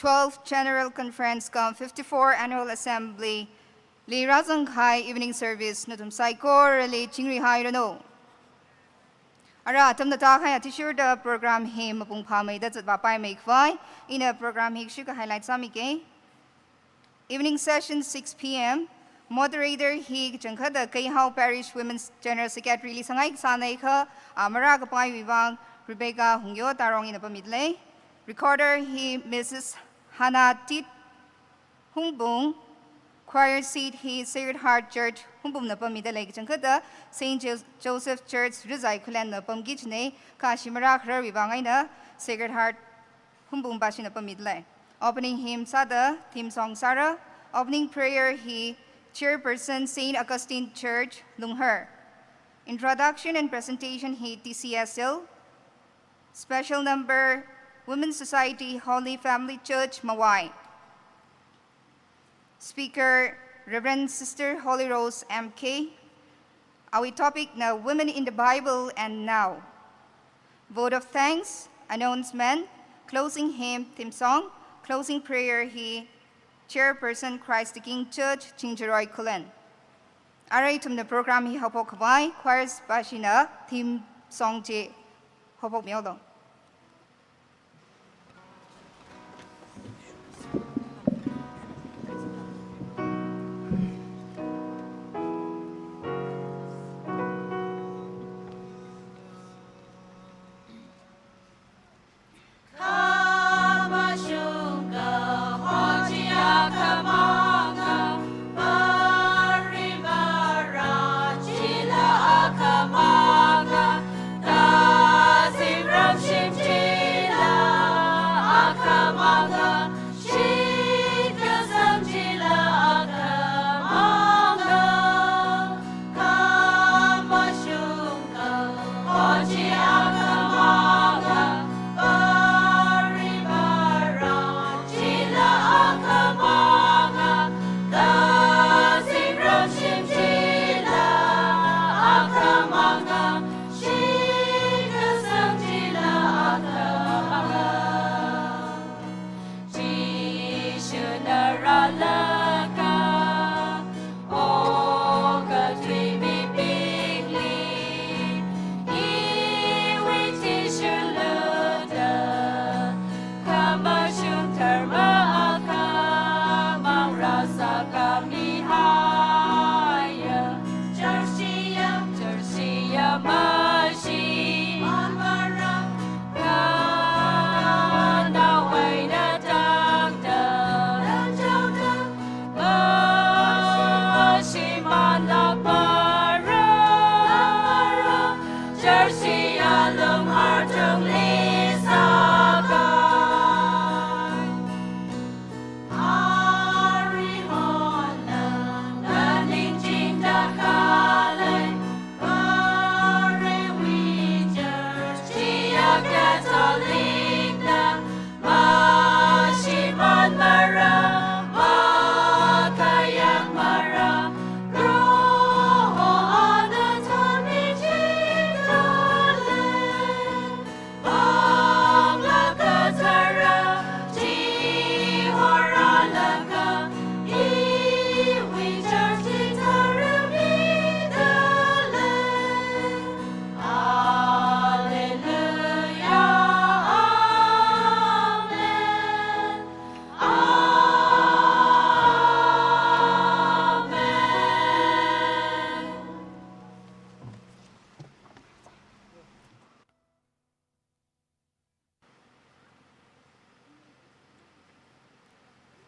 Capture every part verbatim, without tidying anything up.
twelfth General Conference cum fifty-fourth Annual Assembly li rāzangkahai evening service nathum saikorali chingri hairanu. Ara atam nathākahai athishurda program hi mapung phāmeida zatvāpaimei khavai ina program hi kashika highlight sāmike. Evening session six p m. Moderator hi kachangkhatta Keihao Parish Women's General Secretary li sāngai kasānei kha, a, marākapaiwui vang Rebecca Hungyo Tarong ina pamidalei. Recorder hi Missus Hannah Tit Hungbung. Choir seat hi Sacred Heart Church Hungbungna pamidalei, kachangkhatta Saint Jo-, Joseph Church Rizai Khullenna pamki kajinei, kha ashi marākhararwui vang eina Sacred Heart Hungbung bashina pamidalei. Opening hymn sāda theme song sāra. Opening prayer hi Chairperson Saint Augustine Church Lunghar. Introduction and presentation hi T C S L. Special number, Women's Society Holy Family Church Mawai. Speaker, Reverend Sister Holy Rose M K. Awui topic na Women in the Bible and Now. Vote of thanks, announcement, closing hymn, theme song, closing prayer hi Chairperson Christ the King Church, Chingjaroi Khullen. Ara ithumna program hi haophok khavai, choirs bashina theme song chi haophokmihaolu.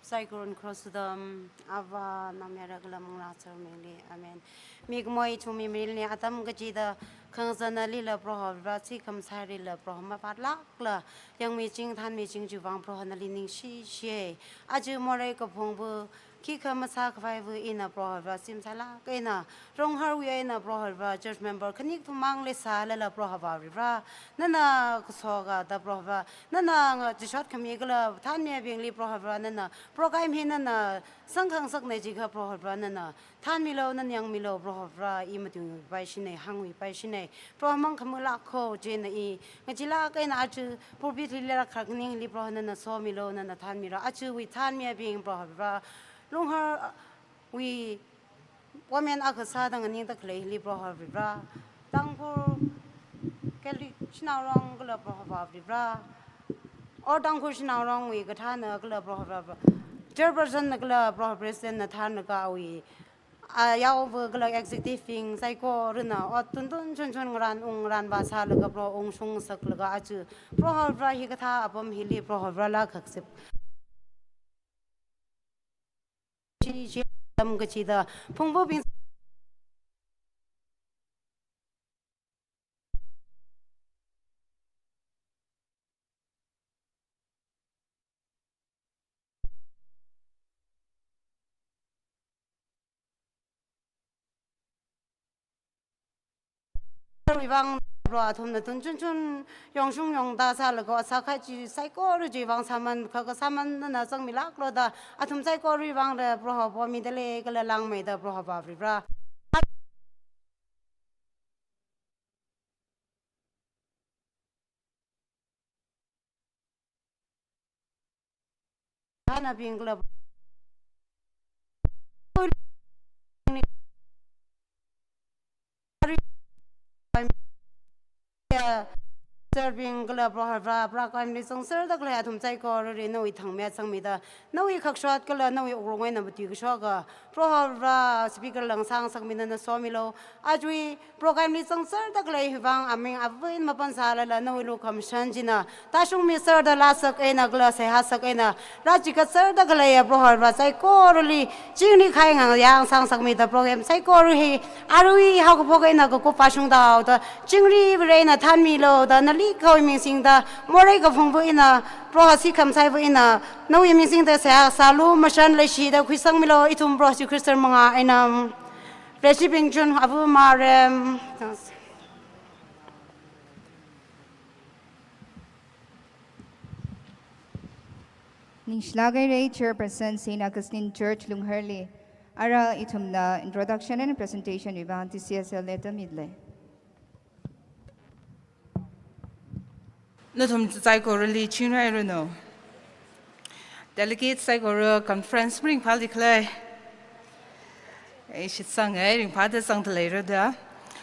Saikorana khararchan sādam. Avā, Naomayara kala Manglā Katharawui mingli. Amen. Mikumo ithumwui mirinli atam kachida khangazanna lila Proho Vare, chi khamasai lila Proho mavātlākla yangmiching thanmiching chiwui vang Proho nali ningshishiye. Aja morei kaphungva khikha masākhavaiwui eina Proho Vare, simsālāk eina Lungharwui eina Proho Vare, church member khani kathum mang leisālala Proho Vare, nana kasoda Proho Vare, nana ngachishot khami kala thanmibingli Proho Vare, nana program hi nana sangkhangasakna jiakha Proho Vare, nana thanmilo, nana yangmilo Proho Vare, i matuipaishina, hāngpaishina. Proho mangkhamālāk kho, chieina i ngachilāk eina aja pulpit hili rākharā ningli Proho nana somilo, nana thanmilo. Ajawui thanmibing Proho Vare, Lungharwui women akha sāda nganingda khaleili Proho Vare, Tangkhul Catholic Shanao Rong kala Proho Vare, All Tangkhul Shanao Rongwui kathāna kala Proho Vare, chairperson na kala Proho President na thanlaga awui, a, yaova kala executive bing saikorana ot tuntun chunchun ngarān ung ngarānva sālaga Proho ungshungsaklaga aja Proho Vare hikathā apam hili Proho Vare lākhaksip chi chi tam kachida phungvabing Vang Proho athumna tun chunchun yongshung yongda sālaga sākahai chi saikora chiwui vang sāman, kha kasāman nana zangmilāklo da athum saikorawui vangla Proho pomida lei kala langmeida Proho Vare. Hānabing kala serving kala Proho Vare, program li zangserda khalei athum saikorali nawui thangmeida zangmida, nawui khakshot kala nawui wuklung eina matuikashoka Proho Vare, speaker la ngasāngasakmida nana somilo. Ajawui program li zangserda khalei hi vang aming avā eina mapansālala nawui lukhamashan china tāshungmiserda lāsak eina kala seihāsak eina rāchikatserda khaleiya Proho Vare, saikorali chingri kahai ngayā ngasāngasakmida program saikora hi aruiwui haokaphok eina kakup vāshungda haoda chingri Vare eina thanmilo da nali khawui ming singda morei kaphungva eina Proho sikhamsaiva eina nawui ming singda seihā sālu, mashan leishida khuisangmilo, ithum Proho Jishu Khristawui mangā eina. Reshibing chun avā marem. Ningshilāk haira Chairperson Saint Augustine Church Lungharli. Ara ithumna introduction and presentation wui vang T C S L li atam mida lei. Nathum saikorali chingri hairanu. Delegate saikora conference ringphāli khalei. Ei, shitsang ei, ringphāda zangda leira da.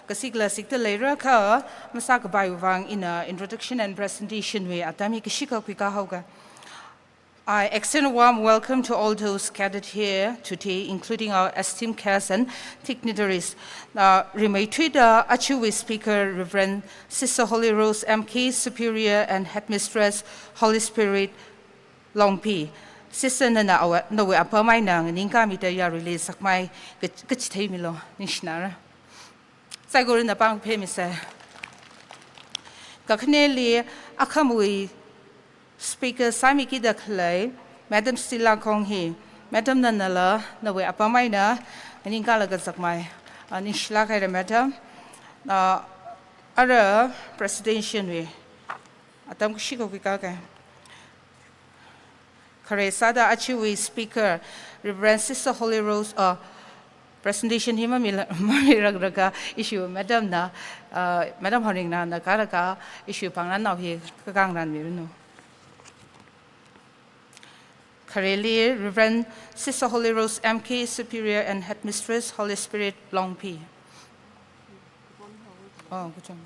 Kasikla sikda leira kha, masākhavaiwui vang ina introduction and presentation wui atam hi kashikha khuikā haoga. I extend a warm welcome to all those gathered here today, including our esteemed guests and dignitaries. Uh, rimeithuida ajawui speaker, Reverend Sister Holy Rose M K, Superior and Headmistress, Holy Spirit, Longpi. Sister nana awa, nawui apam eina nganingkāmida yaruili sakmai ka, kachitheimilo, ningshinara. Saikorana pāng phemisa. Kakhaneli akhamwui speaker sāmikida khalei Madam Stella Khong hi, Madam nanala nawui apam eina nganingkālaga sakmai. Ah, ningshilāk haira Madam. Ah, ara presentation wui atam kashikha khuikāga. Khare sāda ajawui speaker, Reverend Sister Holy Rose, uh, presentation hi mamila, mamirak raka issue Madam na, uh, Madam Horingna na karaka issue pāngran nao hi kakāngran miranu. Khareli Reverend Sister Holy Rose M K, Superior and Headmistress, Holy Spirit, Longpi. Oh, good job.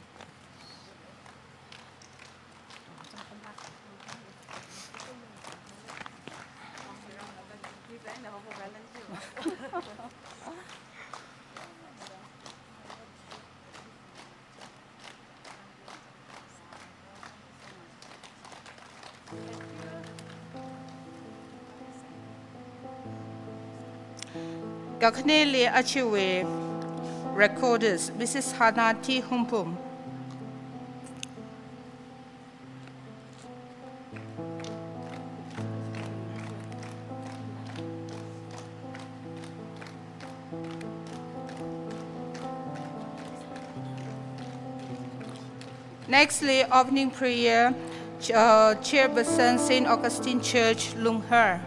Kakhaneli ajawui recordist, Missus Hannah T Humpum. Nextly, opening prayer, ch-, uh, Chairperson, Saint Augustine Church, Lunghar.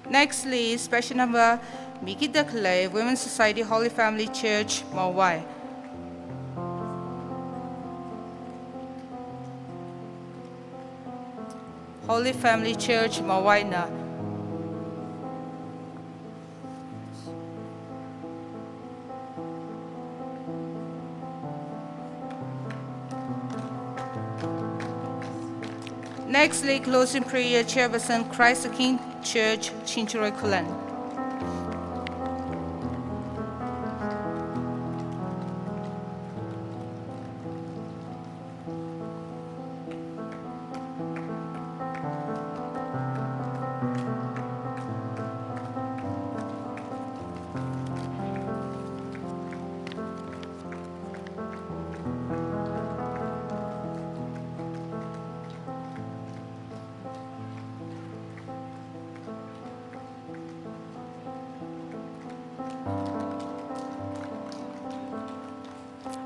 Nextly, special number mikida khalei Women's Society, Holy Family Church, Mawai. Holy Family Church, Mawai na. Nextly, closing prayer, Chairperson, Christ the King Church, Chinchoroi Khullen.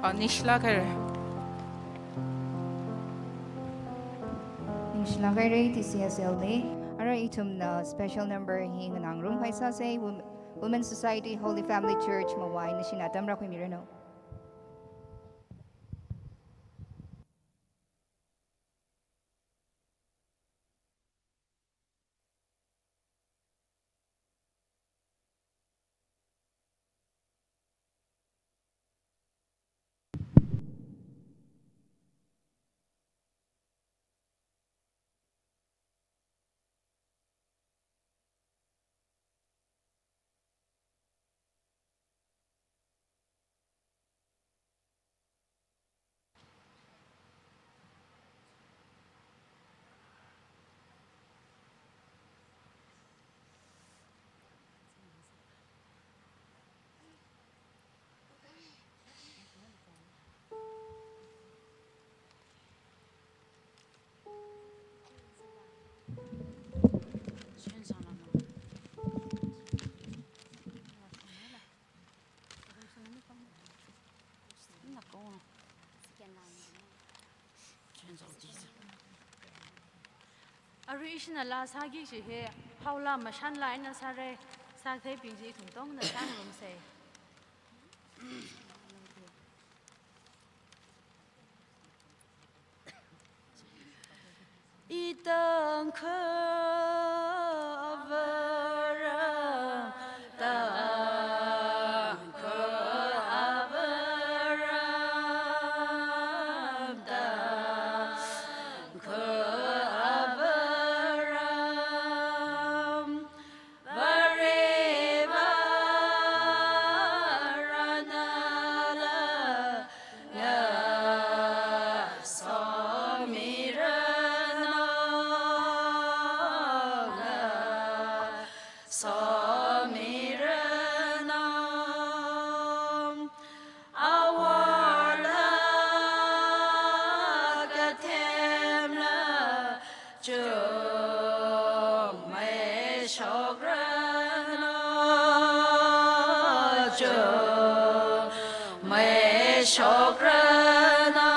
Ah, ningshilāk haira. Ningshilāk haira T C S L li. Ara ithumna special number hi nganāngarum haisāsei, Wom-, Women's Society, Holy Family Church, Mawai, nashina atam rākhuimiranu. Arui ishina laa sāki kaji hi, haola mashanla eina sāra, sākatheibing chi ithum tongna sāngarumsei. Itangkha avāram, tangkha avāram, tangkha avāram. Varivara nala ngasomiranu, ngasomiranu. Aworla kathemla chungmei shokranu, chungmei shokranu.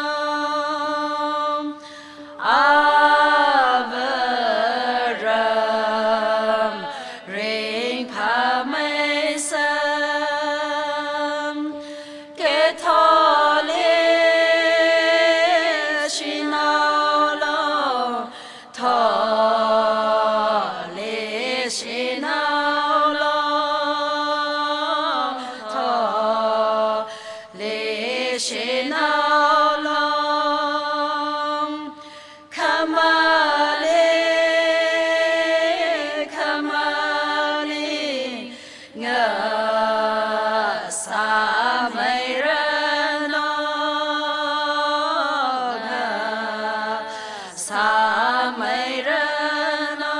Avāram ringphāmeisei. Catholic shanaolu, Catholic shanaolu, Catholic shanaolu. Khamali, khamali, ngasomiranu, ngasomiranu.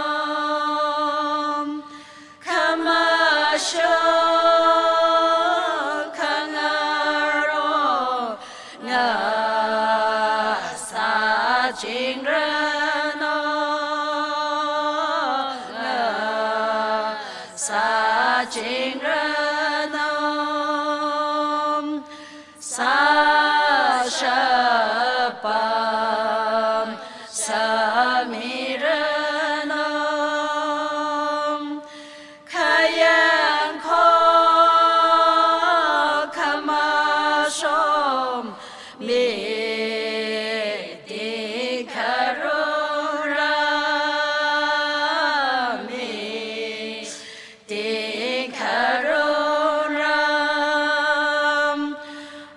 Khamashung khangarok, chingranu, ngasā chingranu, sāshapam sāmiranu, khayang kho khamashom mi tingkharura, mi tingkharura,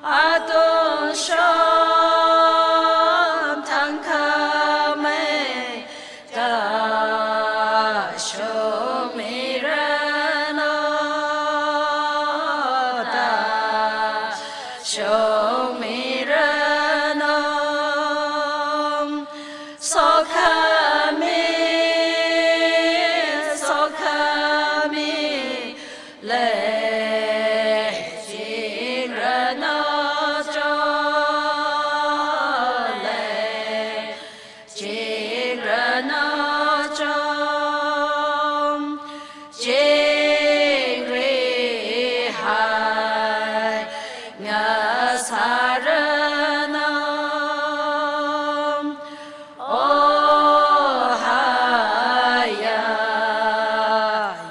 atung shom thangkhamei tāshungmiranu, tāshungmiranu, sokhami, sokhami, leichingranu cho, leichingranu cho, chingrihai ngasāranu. Oh, haya,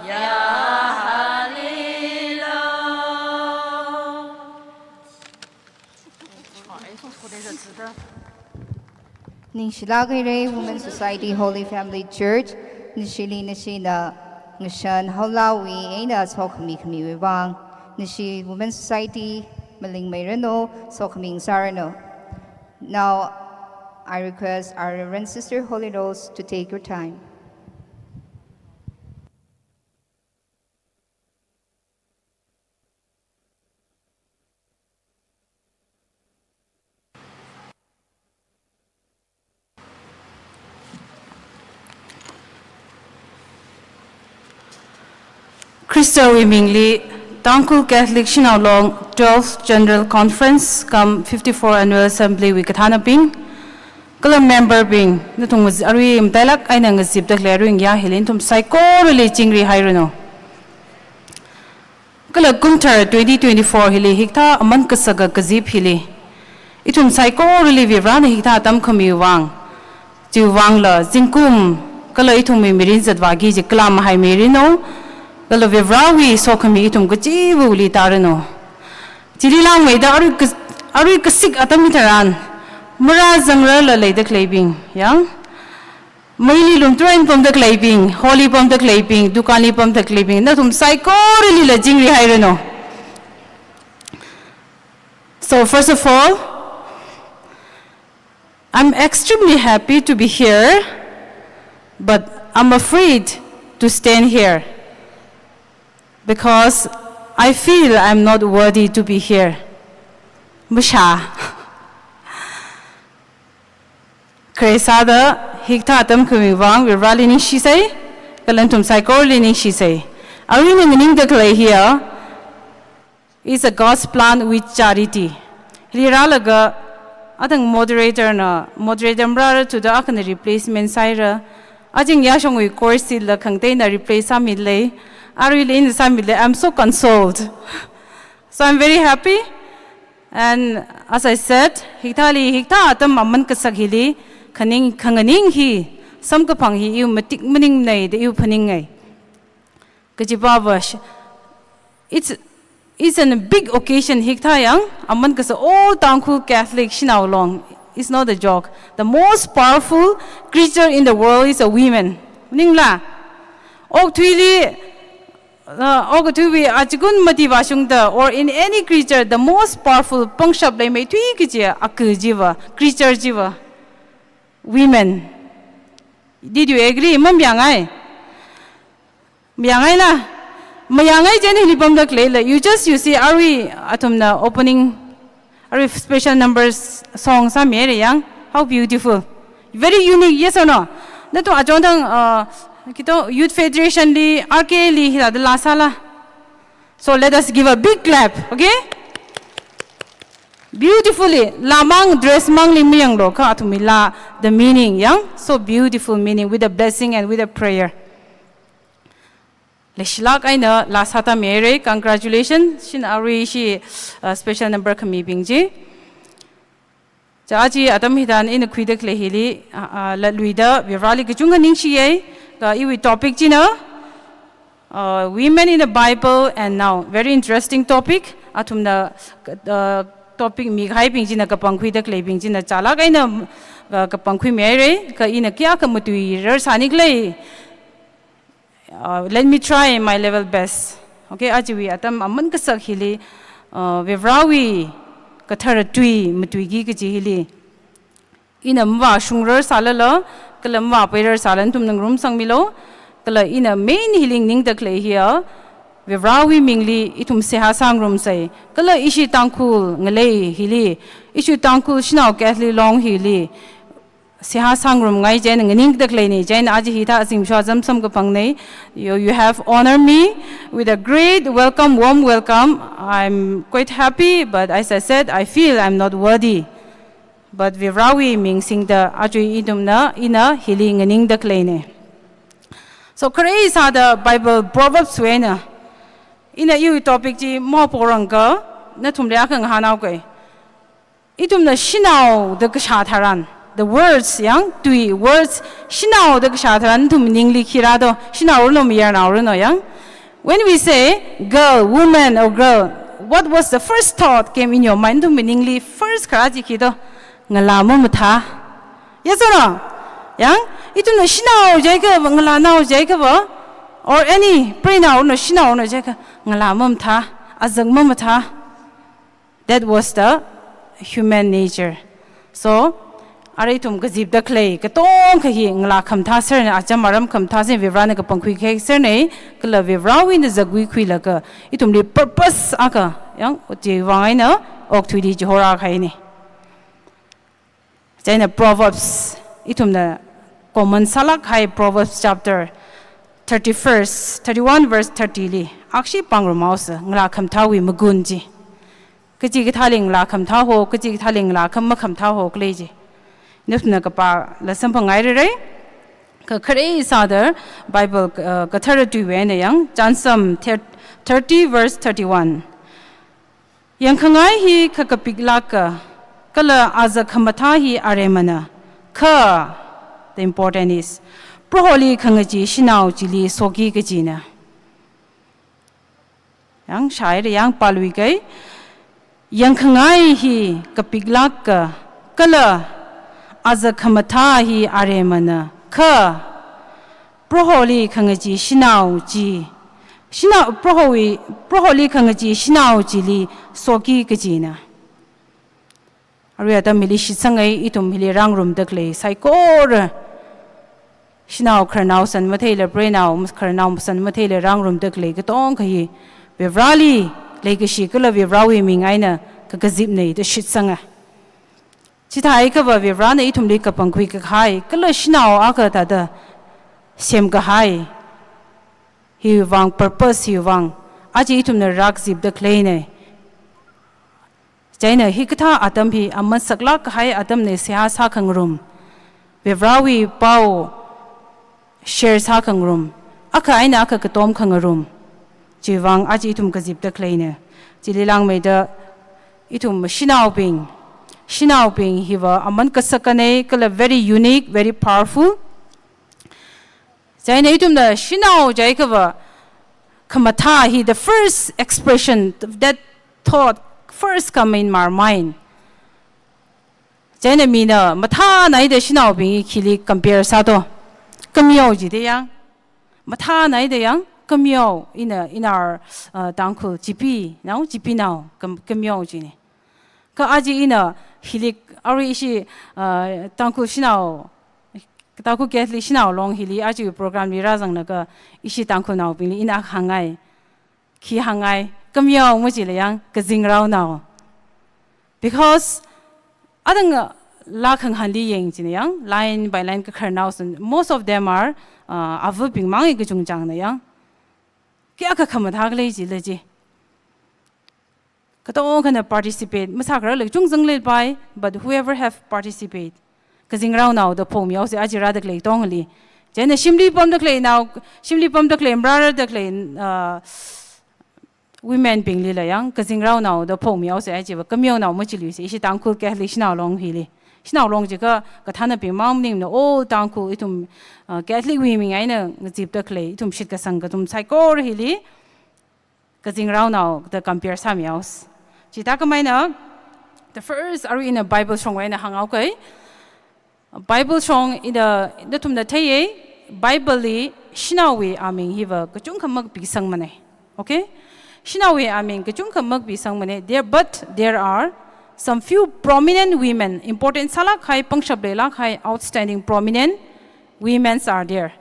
ya, halila. Ningshilāk haira Women Society Holy Family Church, nashili nashina ngashan haolāwui eina sokhami khamiwui vang. Nashi Women Society malingmeiranu, sokhami ngasāranu. Now, I request our Reverend Sister Holy Rose to take your time. Khristawui mingli, Tangkhul Catholic Shanao Long twelfth General Conference cum fifty-fourth Annual Assembly wui kathānabing, kala member bing, nathum ngaz-, arui matailāk eina ngazipda khalei aruiya hili nathum saikorali chingri hairanu. Kala kumthar twenty twenty-four hili hikathā aman kasaka kazip hili, ithum saikorali Varivarana hikathā atam khamiwui vang, chiwui vangla zingkum kala ithumwui mirin zatvāki kaji kala mahaimeiranu, kala Varivarawui sokhami ithum kachivali tāranu. Chili langmeida arui kas-, arui kasik atam hitharan, marāzangrarla leida khaleibing, yang, meili lumtruin pamda khaleibing, hall li pamda khaleibing, dukan li pamda khaleibing, nathum saikoralila chingri hairanu. So first of all, I'm extremely happy to be here, but I'm afraid to stand here because I feel I'm not worthy to be here. Masha. Khare sāda hikathā atam khamiwui vang Varivarali ningshisai, kala nathum saikorali ningshisai. Arui ina nganingda khalei hiya is a God's plan with charity. Hili rālaga athang moderator na, moderator marāra thuda akhana replacement sāhaira. Ajing yāshongwui chorus la khangateina replace sāmilei. Aruili ina sāmilei. I'm so consoled. So I'm very happy. And as I said, hikathāli, hikathā atam aman kasak hili, khaning, khanganing hi, samkaphang hi iwui matik maningnei da iwui phaningngai. Kajipava sh-, it's, it's a big occasion hikathā yang, aman kasa all Tangkhul Catholic Shanao Long. It's not a joke. The most powerful creature in the world is a women. Maningla? Okathuili, uh, okathuiwui achikun mati vāshungda, or in any creature, the most powerful pangshap leimeithui kaji, aku chiva, creature chiva, women. Did you agree? Mamayāngai? Mayāngaila? Mayāngai chieina hili pamda khaleila. You just, you see, arui athumna opening, arui special numbers song sāmihaira yang. How beautiful. Very unique, yes or no? Nathum achon thang, uh, kito Youth Federation li, R K li, hithāda laa sāla. So let us give a big clap, okay? Beautifully, laa mang, dress mangli mayanglu, kha athumwui laa, the meaning, yang, so beautiful meaning with a blessing and with a prayer. Leishilāk eina laa sāda mihaira, congratulations, shin arui ishi, uh, special number khamibing chi. Cha aja atam hitharan ina khuida khalei hili, uh, uh, latluida, Varivarāli kachungkha ningshiya, kha iwui topic china, uh, women in the Bible and now. Very interesting topic. Athumna, uh, topic mikahaibing china kapangkhuida khaleibing china chālāk eina, uh, kapangkhui mihaira, kha ina kayākha matuirarsāni khala. Uh, let me try my level best. Okay, ajawui atam aman kasak hili, uh, Varivarāwui kathara tui matuiki kaji hili ina mavāshungrarsālala, kala mavāpairarsālala nathumna ngarumsangmilu, kala ina main hili nganingda khalei hiya, Varivarāwui mingli ithum seihā sāngarumsa, kala ishi Tangkhul ngalei hili, ishi Tangkhul Shanao Catholic Long hili, seihā sāngarumngai chieina nganingda khaleina, chieina aja hithā azingshwa zamsam kapangna. You, you have honored me with a great welcome, warm welcome. I'm quite happy, but as I said, I feel I'm not worthy. But Varivarāwui ming singda aja ithumna, ina hili nganingda khaleina. So, khare sāda Bible Proverbs wui eina, ina iwui topic chi maporangakha, nathumli akha ngahānhaoga. Ithumna shanao da kashā tharan, the words, yang, tui, words, shanao da kashā tharan, nathum ningli khi rādo, shanao ranu, mayarnao ranu, yang. When we say girl, woman or girl, what was the first thought came in your mind? Nathum ningli first kharā chi khi do, ngalā mamathā. Yes or no? Yang, ithumna shanao jiakha, ngalānao jiakha va, or any preinao ranu, shanao ranu jiakha, ngalā mamathā, azak mamathā. That was the human nature. So, arui ithum kazipda khalei katongkha hi ngalā khamathā serna, acham aram khamathā serna, Varivarāna kapangkhui kahai serna, kala Varivarāwui eina zakwui khuilaga, ithumli purpose akha, yang, chiwui vang eina okathuili chihorā kahaina. Chieina Proverbs, ithumna common sālāk kahai Proverbs chapter thirty-first, thirty-one verse thirty li, akhashi pāngarumhaosa, ngalā khamathāwui magun chi. Kachikathāli ngalā khamathā ho, kachikathāli ngalā kham-, makhamathā ho khala chi. Nathumna kapāla samphanghairara, kha khare sāda Bible, uh, kathara tuiwui eina yang, Chānsam thir-, thirty verse thirty-one. Yangkhangai hi kha kapiklāka, kala azak khamathā hi aremana, kha, the important is, Proholi khangachee shanao chili soki kajina. Yang shāhaira, yang pāluiga, yangkhangai hi kapiklāka, kala azak khamathā hi aremana, kha, Proholi khangachee shanao chi, shanao, Prohowui, Proholi khangachee shanao chili soki kajina. Arui atam hili shitsanga, ithum hili rāngarumda khalei saikora, shanao khararnao san matheila, preinao khararnao san matheila rāngarumda khalei katongkha hi, Varivarāli leikashi kala Varivarāwui ming eina kakazipna da shitsanga. Chithākha va Varivarāna ithumli kapangkhui kahai, kala shanao akha thāda semkahai, hiwui vang purpose, hiwui vang aja ithumna rākazipda khaleina. Chieina hikathā atam hi aman saklāk kahai atamna, seihā sākhangarum, Varivarāwui pao share sākhangarum, akha eina akha katom khangarum, chiwui vang aja ithum kazipda khaleina. Chili langmeida ithum shanaobing, shanaobing hiva aman kasakana kala very unique, very powerful. Chieina ithumna shanao jiakha va khamathā hi, the first expression, that thought first come in my mind. Chieina mina mathānaida shanaobing hi khili compare sādo. Kameo jida yang. Mathānaida yang, kameo, in a, in our, uh, Tangkhul, chipi, nao, chipinao, kam-, kameo jina. Kha aja ina hili, arui ishi, uh, Tangkhul shanao, Tangkhul Catholic Shanao Long hili aja program li rāzanglaga ishi Tangkhulnaobingli ina hāngngai. Khi hāngngai, kameo majila yang, kazingraonao. Because, adang, uh, laa khangahānli yang jina yang, line by line kakhararnao san, most of them are, uh, avabing mang kachungchangna yang. Kayākha khamathā khala jila chi. Katongkhana participate masākhararla kachungkha zangleipai, but whoever have participate, kazingraonao da phongmihaosa aja rāda khalei katongli. Chieina shimli pamda khalei nao, shimli pamda khalei, marāda khalei, uh, women bingli la yang, kazingraonao da phongmihaosa aja va, kamiyaonao machiluisa, ishi Tangkhul Catholic Shanao Long hili. Shanao Long jiakha, kathānabing mang maningmana, all Tangkhul ithum, uh, Catholic wui ming eina ngazipda khalei, ithum shitkasang kathum saikora hili, kazingraonao da compare sāmihaosa. Chithākhameina, the first, arui ina Bible shongwui eina hānghaoki. Bible shong ina, nathumna theiya, Bible li shanaowui aming hiva kachungkha makapisangmana. Okay? Shanaowui aming kachungkha makapisangmana. There, but there are some few prominent women, important sālāk kahai, pangshap leilāk kahai, outstanding prominent women's are there.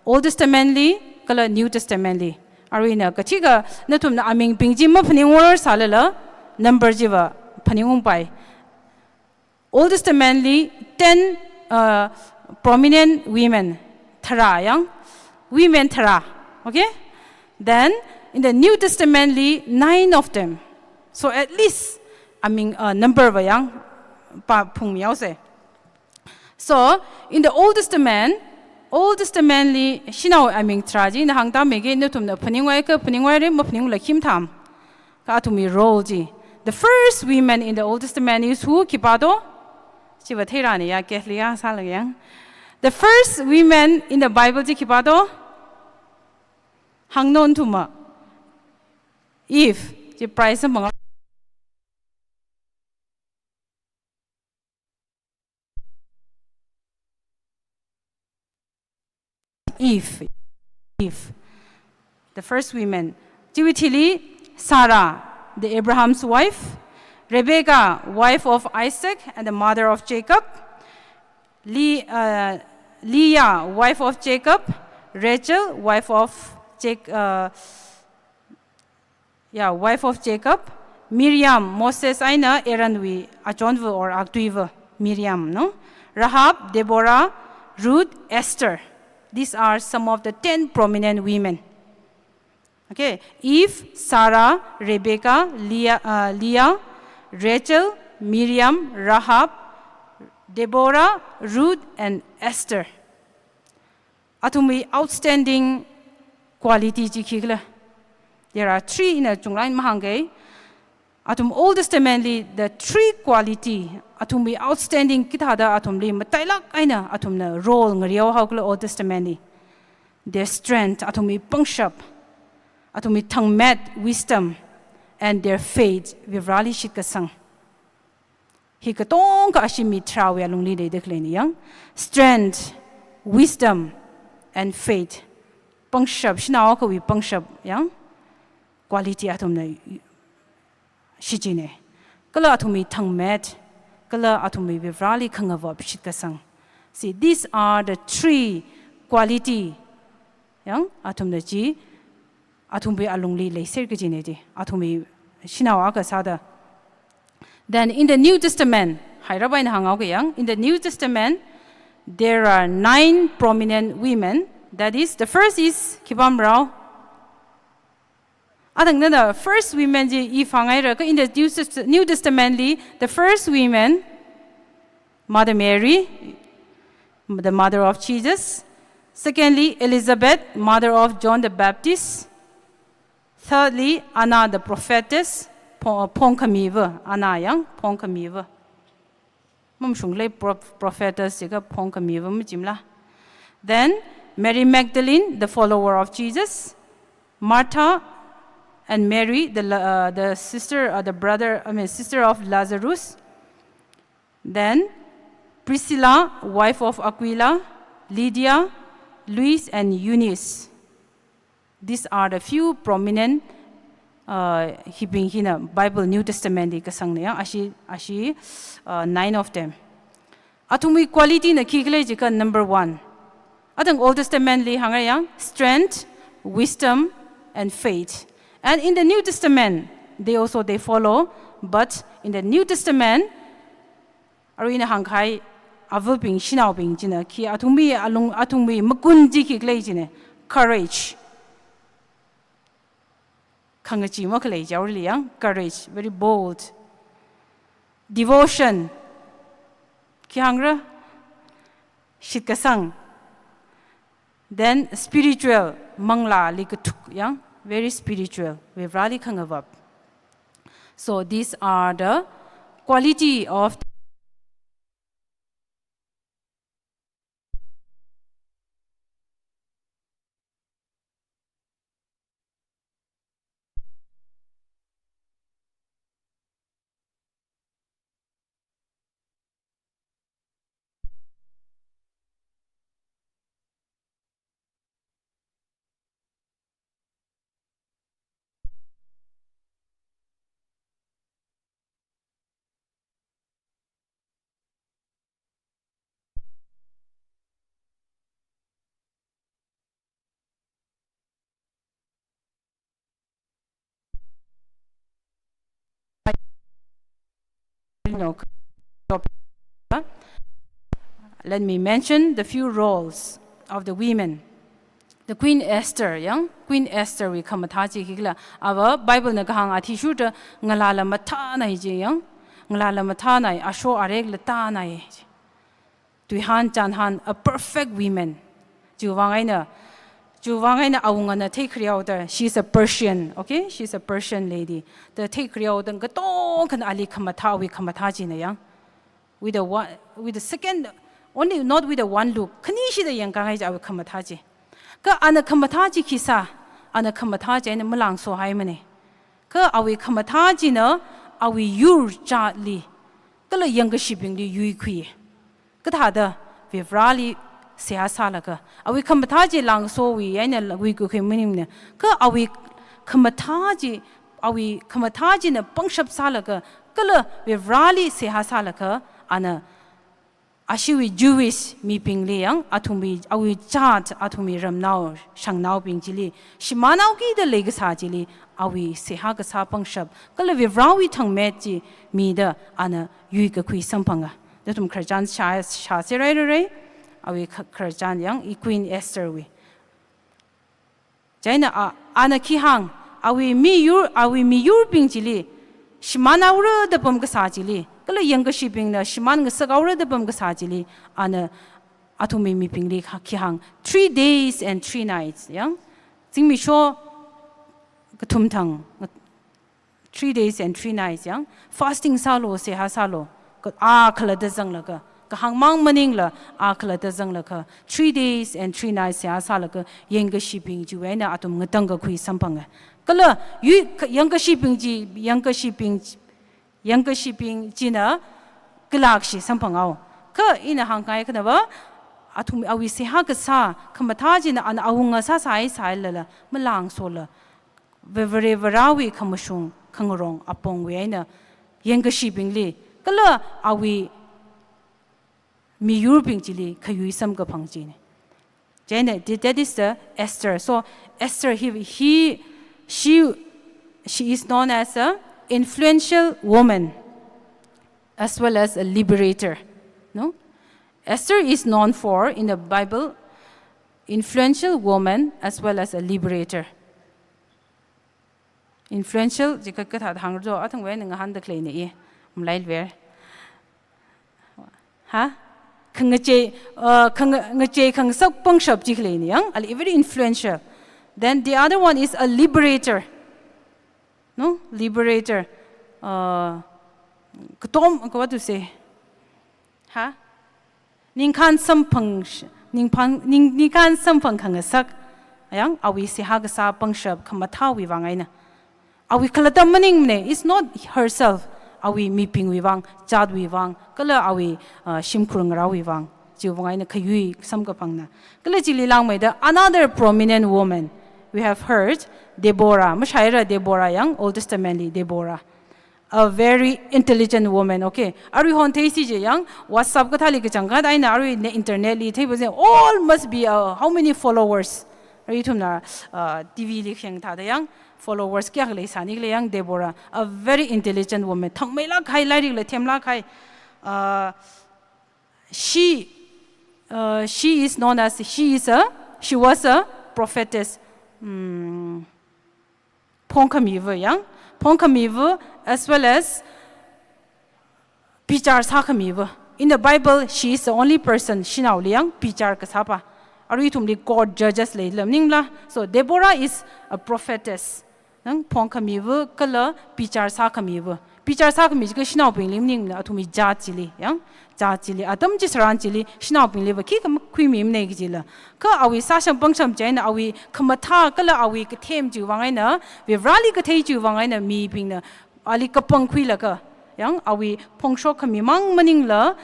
Old Testament li, kala New Testament li. Arui ina kachiga nathumna amingbing chi maphaningungra sālala, number chiva phaningungpai. Old Testament li ten, uh, prominent women, tharā yang, women tharā, okay? Then, in the New Testament li, nine of them. So at least, aming, uh, number va yang, pa phungmihaosa. So, in the Old Testament, Old Testament li shanao aming tharā chi ina hāngtāmiki, nathumna phaningungakha phaningunghaira, maphaningungla khim tham. Kha athumwui role chi. The first women in the Old Testament is who? Khipā do? Chiva theirani ya, Catholic ya sālaga yang. The first women in the Bible chi khipā do? Hāngno nathumna. Eve. Chi prize manga. Eve, Eve, the first women. Chiwui thili Sarah, the Abraham's wife, Rebecca, wife of Isaac and the mother of Jacob, Le-, uh, Leah, wife of Jacob, Rachel, wife of Jac-, uh, yeah, wife of Jacob, Miriam, Moses eina Aaron wui achonva or aktuiva, Miriam, no? Rahab, Deborah, Ruth, Esther. These are some of the ten prominent women. Okay, Eve, Sarah, Rebecca, Leah, uh, Leah, Rachel, Miriam, Rahab, Deborah, Ruth, and Esther. Athumwui outstanding quality chi khikhala. There are three ina chunglain mahāngki. Athum Old Testament li the three quality, athumwui outstanding kithāda athumli matailāk eina athumna role ngarihaokhala Old Testament li. Their strength, athumwui pangshap, athumwui thangmet, wisdom, and their faith, Varivarāli shitkasang. Hi katonga ashi mi tharāwui alungli leida khaleina yang. Strength, wisdom, and faith. Pangshap, shanao akhawui pangshap yang. Quality athumna shichina. Kala athumwui thangmet, kala athumwui Varivarāli khangavap shitkasang. See, these are the three quality yang athumna chi, athumwui alungli leiser kajina chi, athumwui shanao akha sāda. Then in the New Testament, hairap eina hānghaoki yang, in the New Testament, there are nine prominent women. That is, the first is khipā marao? Athang nana first women chi Eve hānghaira, kha in the New Test-, New Testament li, the first women, Mother Mary, the mother of Jesus. Secondly, Elizabeth, mother of John the Baptist. Thirdly, Anna the prophetess, pho-, phongkhamiva, Anna yang phongkhamiva. Mamashunglei pro-, prophetess jiakha phongkhamiva machimala. Then, Mary Magdalene, the follower of Jesus. Martha and Mary, the la-, uh, the sister, uh, the brother, I mean, sister of Lazarus. Then, Priscilla, wife of Aquila, Lydia, Lois, and Eunice. These are the few prominent, uh, hibing hina Bible New Testament li kasangna yang, ashi, ashi, uh, nine of them. Athumwui quality na khikhala jiakha number one. Athang Old Testament li hāngra yang, strength, wisdom, and faith. And in the New Testament, they also, they follow, but in the New Testament, arui ina hāngkahai avabing, shanaobing china khi athumwui alung, athumwui magun chi khikhala jina, courage. khangachee makhalei chaoli yang, courage, very bold. Devotion, khi hāngra, shitkasang. Then spiritual, manglāli kathuk yang, very spiritual, Varivarāli khangavap. So these are the quality of Let me mention the few roles of the women. The Queen Esther, yang, Queen Esther wui khamathā chi khikhala, ava Bible na kahāng athishurda ngalāla mathānai chi yang, ngalāla mathānai, asho arekla tānai. Tuihān chānhān, a perfect women. Chiwui vang eina, chiwui vang eina awungana theikhareoda, she is a Persian, okay? She is a Persian lady. Da theikhareoda, katongkhana ali khamathā, awui khamathā china yang. With a one, with a second, only not with a one look. Khanishida yangkhangai chi awui khamathā chi. Kha ana khamathā chi khi sā, ana khamathā chi eina malāngsohaimana. Kha awui khamathā china awui yur chātli, kala yangkashibingli yuikhui. Kathāda Varivarāli seihā sālaga, awui khamathā chi lāngsowui eina yuikakhui maningmana. Kha awui khamathā chi, awui khamathā china pangshap sālaga, kala Varivarāli seihā sālaga, ana ashiwui Jewish mibingli yang, athumwui, awui chāt, athumwui ramnao shangnaobing chili, shimānhaokida leikasā chili, awui seihā kasā pangshap, kala Varivarāwui thangmet chi mida ana yuikakhui samphanga. Nathum khararchan shā, shāserhairarei, awui kha-, khararchan yang, i Queen Esther wui. Chieina a, ana khi hāng, awui miyur, awui miyurbing chili, shimānhaora da pamkasā chili, kala yangkashibingna shimānngasakhaora da pamkasā chili, ana athumwui mibingli kha-, khi hāng, three days and three nights, yang, zingmisho kathum thang, three days and three nights, yang, fasting sālu, seihā sālu, kha, a khalatta zanglaga, kahāngmang maningla, a khalatta zanglaga, three days and three nights seihā sālaga, yangkashibing chiwui eina athum ngatangkakhui samphanga. Kala, yui, kha, yangkashibing chi, yangkashibing, yangkashibing china kalakshi samphangao. Kha ina hāngkahai khanava, athum awui seihā kasā, khamathā china ana awunga sāsai sailala, malāngsola, Varivarāwui khamashung khangarong apongwui eina yangkashibingli, kala awui miyurbing chili khayui samkaphang china. Chieina, th-, that is the Esther. So Esther, he, he, she, she is known as a influential woman as well as a liberator. No? Esther is known for, in the Bible, influential woman as well as a liberator. Influential, chi kha kathāda hāngra do, athangwui eina ngahānda khaleina i, malaiver. Ha? Khangachei, uh, khang-, ngachei khangasak pangshap chi khaleina yang, ali very influential. Then the other one is a liberator. No? Liberator. Uh, katom, what to say? Ha? Ningkhān samphang sh-, ningphang, ning, ningkhān samphang khangasak. Yang, awui seihā kasā pangshap khamathāwui vang eina. Awui khalatta maningmana, it's not herself. Awui mibingwui vang, chātwui vang, kala awui, uh, shimkhur ngarāwui vang. Chiwui vang eina khayui samkaphangna. Kala chili langmeida, another prominent woman. We have heard Deborah. Mashaira Deborah yang, Old Testament li Deborah. A very intelligent woman, okay. Arui hon theisi je yang, WhatsApp kathāli kachangkhat eina arui ne internet li theipaje, all must be, uh, how many followers? Arui ithumna, uh, T V li khayang thāda yang, followers kayākha leisāni khala yang, Deborah, a very intelligent woman. Thangmeilāk kahai, lairikla themlāk kahai. Uh, she, uh, she is known as, she is a, she was a prophetess. Hmm. phongkhamiva yang, phongkhamiva as well as bichar sākhamiva. In the Bible, she is the only person, shanaoli yang bichar kasāpa. Arui ithumli court judges leila maningla. So Deborah is a prophetess. Yang phongkhamiva kala bichar sākhamiva. Bichar sākhami jiakha shanaobingli maningla, athumwui jat chili, yang jat chili, atam chitharan chili shanaobingliva khikha makhuimimanei kajila. Kha awui sāsham pangsham chieina awui khamathā kala awui kathem chiwui vang eina Varivarali kathei chiwui vang eina mibingna ali kapangkhuilaga, yang awui phongshok khami mang maningla,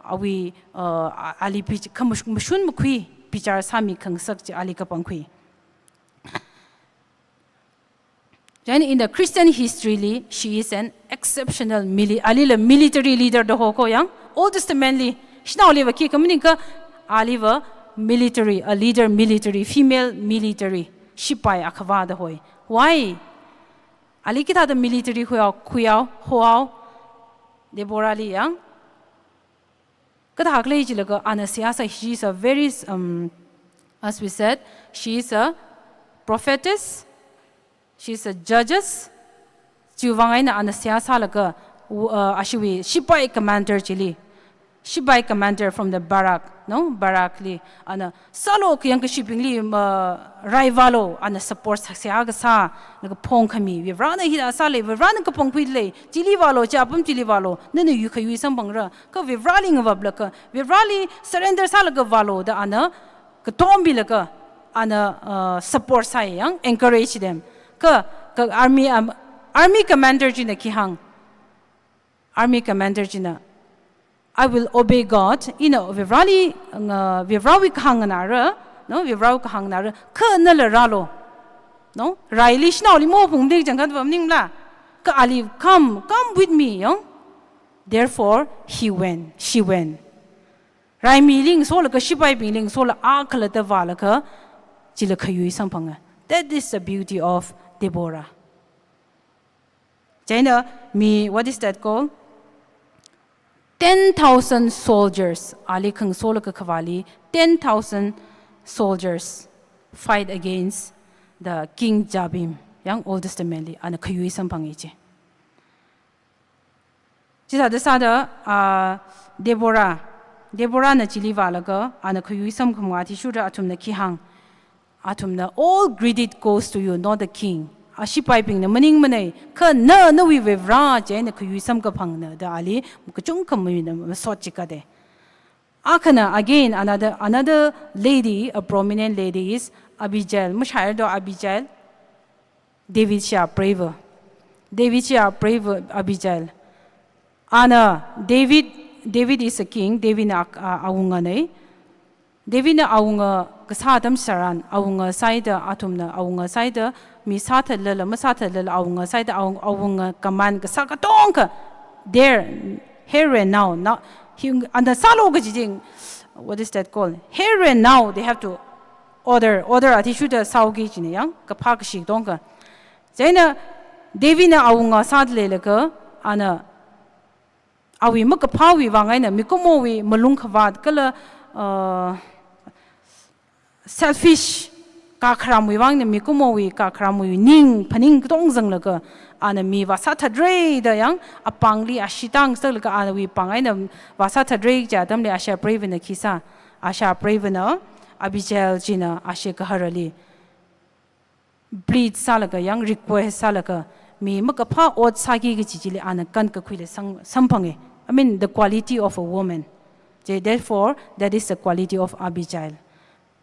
awui, uh, a-, ali bich-, kha mash-, mashun makhui, bichar sāmi khangasak chi ali kapangkhui. Then in the Christian history li, she is an exceptional mili-, alila military leader da hoko yang, Old Testament li, shanaoliva khikha maningkha, aliva military, a leader military, female military, shipai akhavā da hoi. Why? Ali kathāda military khuihaowa, khuihaowa, hohaowa, Deborah li yang. Kathā khalei jilaga ana seihā sā, she is a very, um, as we said, she is a prophetess, she is a judges. Chiwui vang eina ana seihā sālaga, uh, ashiwui shipai commander chili. Shipai commander from the Barak, no? Barak li, ana, sālo kayang kashibingli, uh, rai vālo, ana support sā, seihā kasā, laga phongkhami, Varivarana hithā sālei, Varivarana kapangkhuilei, chili vālo, chi apam chili vālo, nana yuikha yui samphangra, kha Varivarali ngavaplaga, Varivarali surrender sālaga vālo da ana, katombilaga, ana, uh, support sāi yang, encourage them. Kha, kha army, um, army commander china khi hāng, army commander china, "I will obey God," ina Varivarali, nga, Varivarawui kahāng nganāra, no, Varivarawui kahāng nganāra, kha nala rālo, no, raili shanaoli maphungding changkhat va maningla, kha ali, "Come, come with me," yang. Therefore, he went, she went. Raimili ngasolaga, shipaibingli ngasola, a khalatta vālaga, chila khayui samphanga. That is the beauty of Deborah. Chieina mi, what is that called? Ten thousand soldiers, ali khangasolaga khavāli, ten thousand soldiers fight against the King Jabin, yang Old Testament li, ana khayui samphanga chi. Chithāda sāda, ah, Deborah, Deborahna chili vālaga, ana khayui samkhamā athishurda athumna khi hāng, athumna, "All credit goes to you, not the king." A shipaibingna maningmanei, kha na, nawui Varivara chieina khayui samkaphangna da ali kachungkha mina masot chikatei. Akhana, again, another, another lady, a prominent lady is Abigail. Mashāra do Abigail? David shapreiva. David shapreiva Abigail. Ana, David, David is a king, Davidna a, a, awunganei. Davidna awunga kasā atam tharan, awunga sāida, athumna awunga sāida, mi sāthatlala, masāthatlala, awunga sāida, awung-, awunga command kasā katongkha, there, here and now, now, hi, ana sālo kaji ching, what is that called? Here and now, they have to order, order athishurda sāoki jina yang, kaphā kashi katongkha. Chieina, Davidna awunga sāda leilaga, ana, awui makaphāwui vang eina, mikumowui malung khavāt kala, uh, selfish kakharamwui vang eina, mikumowui kakharamwui ning, phaning katong zanglaga, ana mi vāsāthatre da yang, apāngli ashee tāngasaklaga, anawui pāng eina vāsāthatre kaja atamli a shapreivana khi sā, a shapreivana, Abigail china ashi kaharali plead sālaga yang, request sālaga, mi makaphā ot sāki kaji chili ana kankakhuila sang, samphanga. I mean, the quality of a woman. Chi, therefore, that is the quality of Abigail.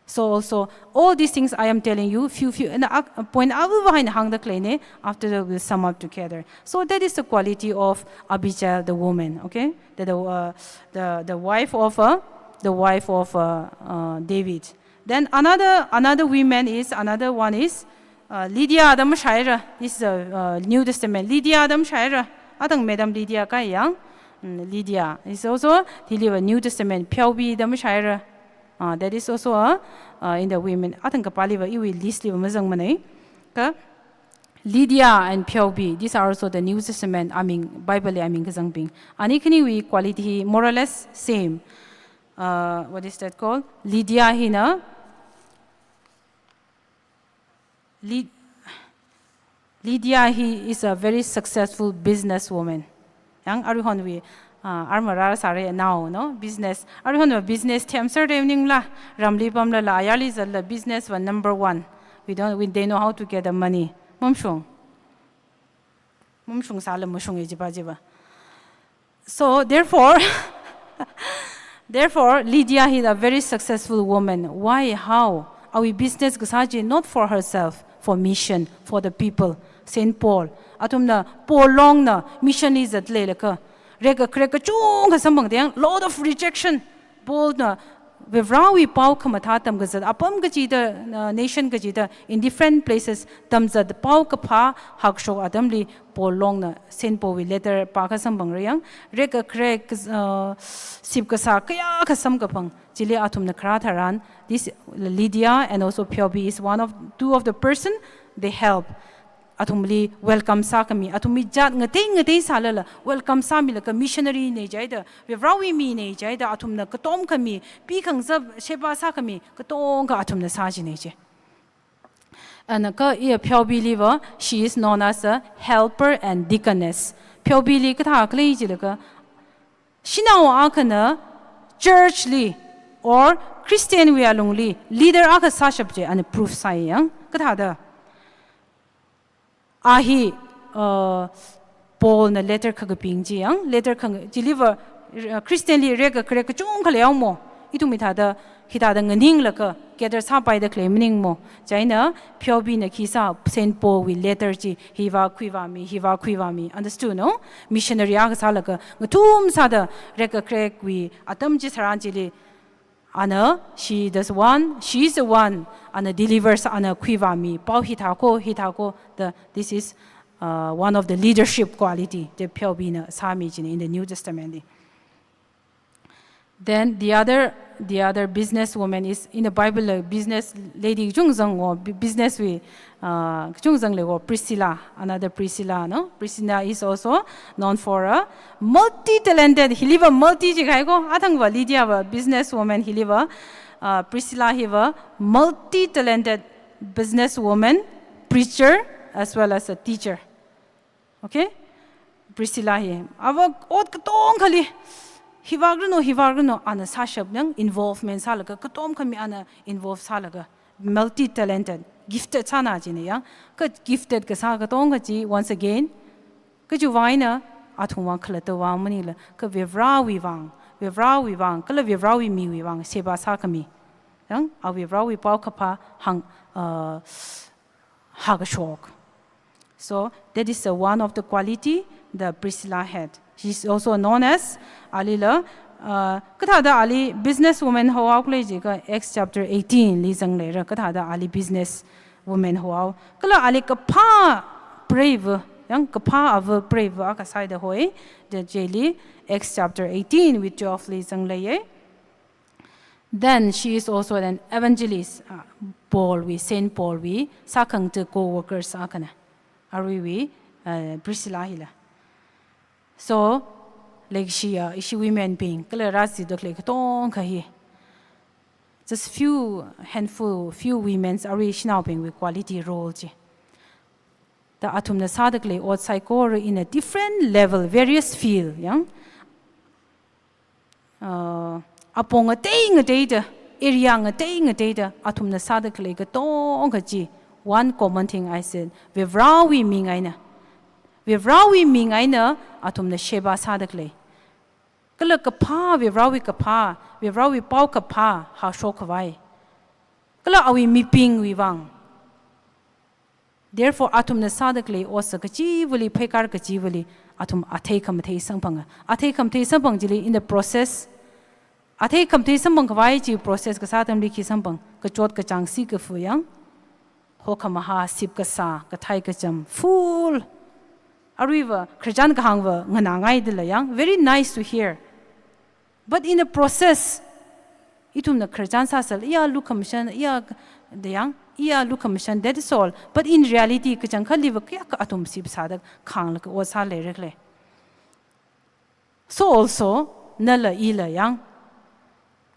So also, all these things I am telling you, few, few, and, uh, point avu va haina hāngda khaleina, after that we'll sum up together. So that is the quality of Abigail, the woman, okay? The, the, uh, the, the wife of, uh, the wife of, uh, uh, David. Then another, another women is, another one is, uh, Lydia da mashāra. This is a, uh, New Testament. Lydia da mashāra. Athang Madam Lydia kahai yang. Mm, Lydia is also, hiliva New Testament. Pheobi da mashāra. Uh, that is also a, uh, in the women. Athang kapāliva iwui list liva mazangmanei. Kha Lydia and Pheobi, these are also the New Testament, aming, Bible li aming kazangbing. Ani khaniwui quality hi more or less same. Uh, what is that called? Lydia hina, Lyd-, Lydia hi is a very successful businesswoman. Yang aruihonwui, ah, armara sare now, no? Business. Aruihonwui business them sir dem ningla, ramli pamlala, ayarli zatla business va number one. We don't, we, they know how to get the money. Mumshung. Mumshung sala mushung e jiba jiba. So therefore, therefore, Lydia is a very successful woman. Why? How? Awui business kasā chi not for herself, for mission, for the people. Saint Paul. Athumna Paul longna mission li zatleilakha. Rek a krek kachungkha samphang deng, lot of rejection. Paulna Varivarāwui pao khamathā tamkazat, apam kachida, uh, nation kachida, in different places tamzat, pao kaphā hakshok atamli Paul longna Saint Paul wui letter pākha samphang rayang, rek a krek, uh, sip kasā kayākha samkaphang, chili athumna kharā tharan, this Lydia and also Phoebe is one of, two of the person they help. Athumli welcome sākhami, athumwui jat ngatei ngatei sālala welcome sāmilaga missionary nei jihaida, Varivarāwui mi nei jihaida, athumna katom khami, pikhangasā sheba sākhami, katonga athumna sā jinei ji. And ka iya Phoebe li va, she is known as a helper and deaconess. Phoebe li kathā khalei jilaga, shanao akhana church li or Christian wui alungli leader akha sāshap chi ana proof sāyang. Kathāda? A hi, uh, Paul na letter khakaping chi yang, letter khang-, chili va, uh, Christian li rek a krek kachungkha leiya mo. Ithum hithāda, hithāda nganinglaga, gather sāpaida khalei maning mo. Chieina, Phoebe na khi sā Saint Paul wui letter chi, hiva khuivāmi, hiva khuivāmi. Understood, no? Missionary akha sālaga, ngathum sāda, rek a krek wui atam chi tharan chili, ana, she does one, she is the one, ana delivers, ana khuivāmi, pao hithākho, hithākho, the, this is, uh, one of the leadership quality that Phoebe na sāmi china in the New Testament li. Then the other, the other businesswoman is, in the Bible, uh, business lady kachungzang wo, bu-, business wui, uh, kachungzang lei wo, Priscilla, another Priscilla, no? Priscilla is also known for a multi-talented, hili va multi jikahai ko, athang va Lydia va businesswoman, hili va, uh, Priscilla hi va multi-talented businesswoman, preacher, as well as a teacher. Okay? Priscilla hi. Ava ot katongkhali, hivak rano, hivak rano, ana sāshap yang involvement sālaga, katom khami ana involve sālaga, multi-talented, gifted sāna china yang. Ka gifted kasā katonga chi, once again, kachiwui vang eina, athumwui vang khalattawui vang maningla, ka Varivarāwui vang, Varivarāwui vang, kala Varivarāwui miwui vang, sheba sākhami. Yang, a Varivarāwui pao kaphā hāng, uh, hakashok. So that is the one of the quality that Priscilla had. She's also known as, alila, uh, kathāda ali businesswoman hohaokhala jiakha Acts chapter eighteen li zangleira, kathāda ali businesswoman hohao. Kala ali kaphā preiva, yang kaphā ava preiva akha sāhaida hoi, the chili Acts chapter eighteen wui twelve li zangleiye. Then she is also an evangelist, uh, Paul wui, Saint Paul wui, sākhangatei co-workers akhana. Aruiwui, uh, Priscilla hila. So, like she, uh, ishi women bing, kala rāzida khalei katongkha hi. Just few, handful, few women's arui shanaobingwui quality role chi. Da athumna sāda khalei ot saikora in a different level, various field, yang. Uh, apong ngatei ngateida, area ngatei ngateida, athumna sāda khalei katongkha chi, one common thing I said, Varivarāwui ming eina. Varivarāwui ming eina, athumna sheba sāda khalei. Kala kaphā, Varivarāwui kaphā, Varivarāwui pao kaphā, hāshok khavai. Kala awui mibingwui vang. Therefore, athumna sāda khalei otsak kachivali, pheikar kachivali, athum athei khamathei samphanga. Athei khamathei samphang chili in the process. Athei khamathei samphang khavai chi process kasā atamli khi samphang. Kachot kachāng si kafu yang. Hokhamaha sip kasā, kathei kacham, full. Aruiva, Christian kahāngva, nganāngaidala yang. Very nice to hear. But in the process, ithumna Christian sāsāla, iya lukhamashan, iya dayang, iya lukhamashan, that is all. But in reality, kachangkhaliva kayākha athum sip sāda khānglaga ot sāleira khalei. So also, nala ila yang,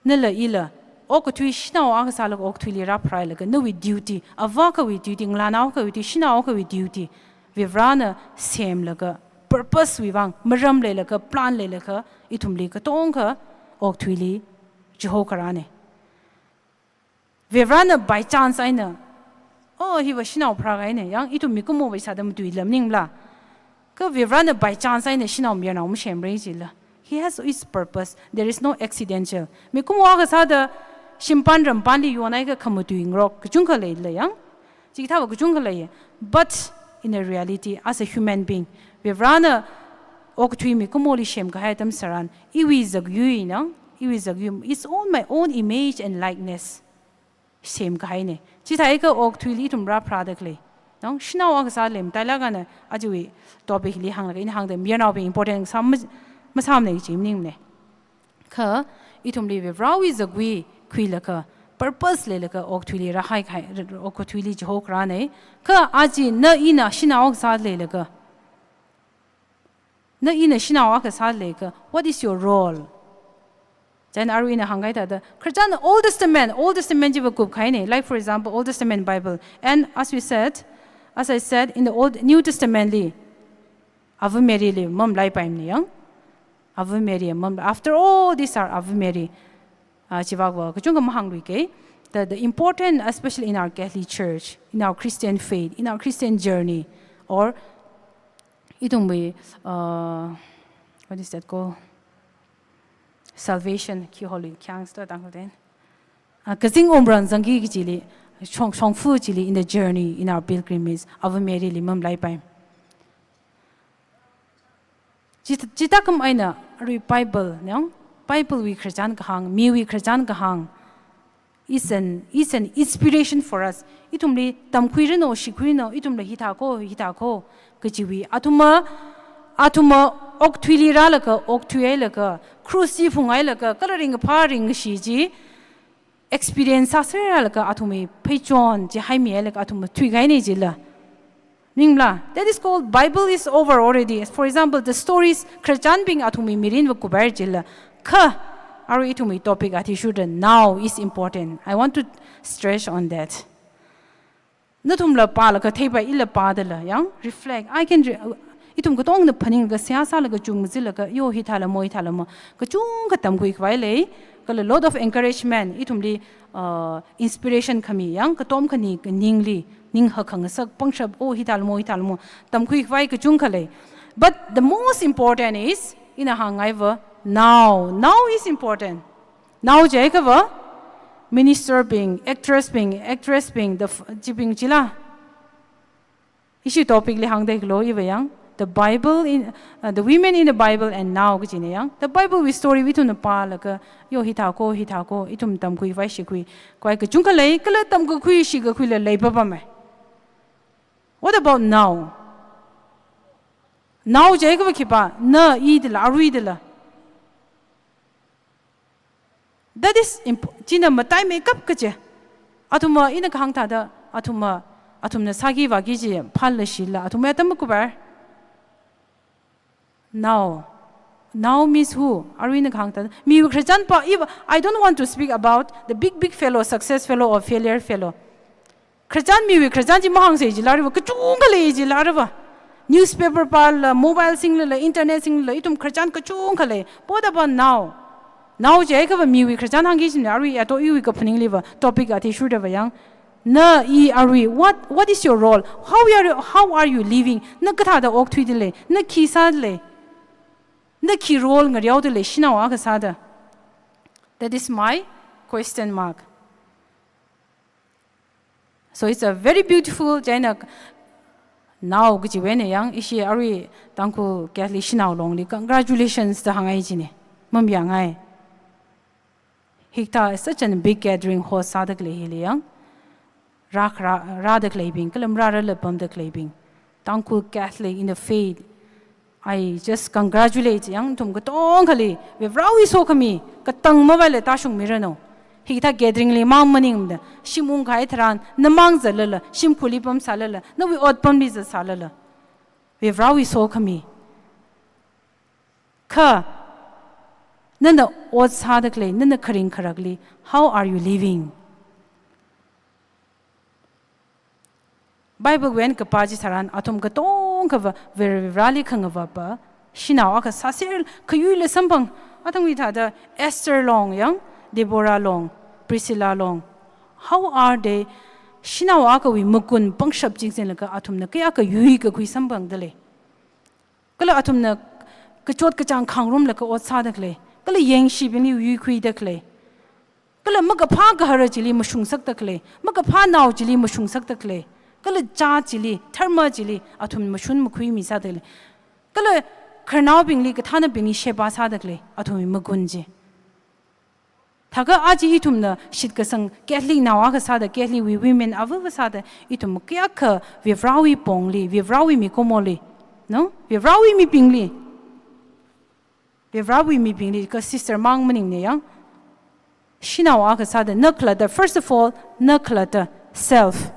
nala ila, okathui shanao akha sālaga okathuili rāpharailaga, nawui duty, avā akhawui duty, ngalānao akhawui duty, shanao akhawui duty, Varivarana semlaga, purpose wui vang, maram leilaga, plan leilaga, ithumli katonga okathuili chihokharāne. Varivarana by chance eina, oh, hiva shanao pharākahaine, yang ithum mikumo vai sāda matuila maningla. Kha Varivarana by chance eina shanao mayarnao masemra jila. He has his purpose. There is no accidental. Mikumo akha sāda shimpan rampanli yonhaiakha khamatui ngarok kachungkha leila yang. Chikathāva kachungkha lei. But in a reality, as a human being, Varivarana okathui mikumoli semkahai atam tharan, iwui zakyui nang, iwui zakyui, it's on my own image and likeness. Semkahaine. Chithākha okathuili ithum rāpharāda khalei. Nang shanao akha sālei matailāk eina ajawui topic li hānglaga ina hāngda mayarnaobing important sā ma-, masāmane kaji maningmane. Kha ithumli Varivarawui zakyui khuilaga, purpose leilaga okathuili rāhaikahai, okathuili chihokharāne. Kha aja na ina shanao akha sāleilaga, na ina shanao akha sāleiakha, what is your role? Chieina arui ina hāngkahai thāda, khararchan Old Testament, Old Testament chiva kupkahaine. Like, for example, Old Testament Bible. And as we said, as I said, in the Old, New Testament li, Ave Mary li mamalaipaimane yang. Ave Mary mam, after all these are Ave Mary. Ah, chivākva kachungkha mahāngluike. The, the important, especially in our Catholic Church, in our Christian faith, in our Christian journey, or ithumwui, uh, what is that called? Salvation, khi holi khyang sta tang den. Ah, kazing omran zangki kajili, shong, shongfa chili in the journey, in our pilgrimage, Ave Mary li mamalaipai. Chi, chithākam eina arui Bible, nang, Bible wui khararchan kahāng, miwui khararchan kahāng, is an, is an inspiration for us. Ithumli tamkhuiranu, shikhuiranu, ithumla hithāko, hithāko kajiwui. Athumva, athumva okathuili rālaga, okathui hailaga, cross chi phunghailaga, kala ringphā ringkashi chi experience sāserlaga athumwui pheichon chi haimihailaga athumva thuikahaine jila. Maningla, that is called Bible is over already. For example, the stories, khararchanbing athumwui mirinva kuphaira jila. Kha, arui ithumwui topic athishurda now is important. I want to stress on that. Nathumla pālaga theipai, ila pādala, yang, reflect. I can re-, ithum katongna phaninglaga, seihā sālaga, chungmazilaga, yo hithālamo, hithālamo. Kachungkha tamkhuikhavai lei, kala lot of encouragement, ithumli, uh, inspiration khami, yang, katom khani, kaningli, ning hakhangasak, pangshap, oh, hithālamo, hithālamo, tamkhuikhavai kachungkha lei. But the most important is, ina hāngngaiva, now. Now is important. Now jiakhava, minister bing, actress bing, actress bing, the f-, chibing chila. Ishi topic li hāngda kalo iva yang, the Bible in, uh, the women in the Bible and now kajine yang. The Bible wui story wui ithumna pālaga, yo hithāko, hithāko, ithum tamkhuikhavai shikhuikhavai kachungkha lei, kala tamkakhui shikakhuila leipapame. What about now? Now jiakhava khipā, na, i dala, arui dala. That is imp-, china mataimeikap kaje. Athumva ina kahāng thāda, athumva, athumna sāki vāki chi phālashila, athumva atam makuphaira. Now. Now means who? Arui ina kahāng thāda, miwui khararchan pā, if, I don't want to speak about the big, big fellow, success fellow or failure fellow. Khararchan, miwui khararchan chi mahāngsa jila arui va, kachungkha lei jila arui va. Newspaper pālala, mobile singlala, internet singlala, ithum khararchan kachungkha lei. What about now? Now jiakhava miwui khararchan hāngki jine, arui ato iwui kaphaningliva, topic athishurdava yang. Na, i, arui, what, what is your role? How are you, how are you living? Na kathāda okthuida lei? Na khi sāda lei? Na khi role ngareoda lei, shanao akha sāda? That is my question mark. So it's a very beautiful, chieina now kajiwui eina yang ishi arui Tangkhul Catholic Shanao Longli congratulations da hāngngai jine. Mamayāngai. Hikathā such a big gathering host sāda khalei hili yang. Rā, rā, rāda khaleibing, kala marārala pamda khaleibing. Tangkhul Catholic in the faith. I just congratulate yang nathum katongkhali, Varivarawui sokhami, katang mavaila tāshungmiranu. Hikathā gathering li mang maningmada, shim ungkahai tharan, namang zatlala, shimkhurli pamsālala, nawui otpamli zatsālala. Varivarawui sokhami. Kha, nana ot sāda khalei, nana kharing kharakli, how are you living? Bible wui eina kapā chi tharan, athum katong kachungkhava Vare Vareli khangavapa shanao akha sāser, khayuila samphang, athangwui thāda Esther long yang, Deborah long, Priscilla long. How are they? Shanao akhawui magun pangshap chingsen laga athumna kayākha yuikakhui samphangda lei. Kala athumna kachot kachāng khangarumlaga ot sāda khalei. Kala yangshibingli yuikhuida khalei. Kala makaphā gahara chili mashungsakda khalei. Makaphā nao chili mashungsakda khalei. Kala chā chili, dharma chili, athum mashun makhuimi sāda khalei. Kala khararnaobingli, kathānabingli sheba sāda khalei, athumwui magun chi. Thākha aja ithumna shitkasang Catholic nao akha sāda, Catholic wui women avava sāda, ithum kayākha Varivarawui pongli, Varivarawui mikumoli, no? Varivarawui mibingli. Varivarawui mibingli, kha sister mang maningne yang. Shanao akha sāda, na khalatta, first of all, na khalatta, self.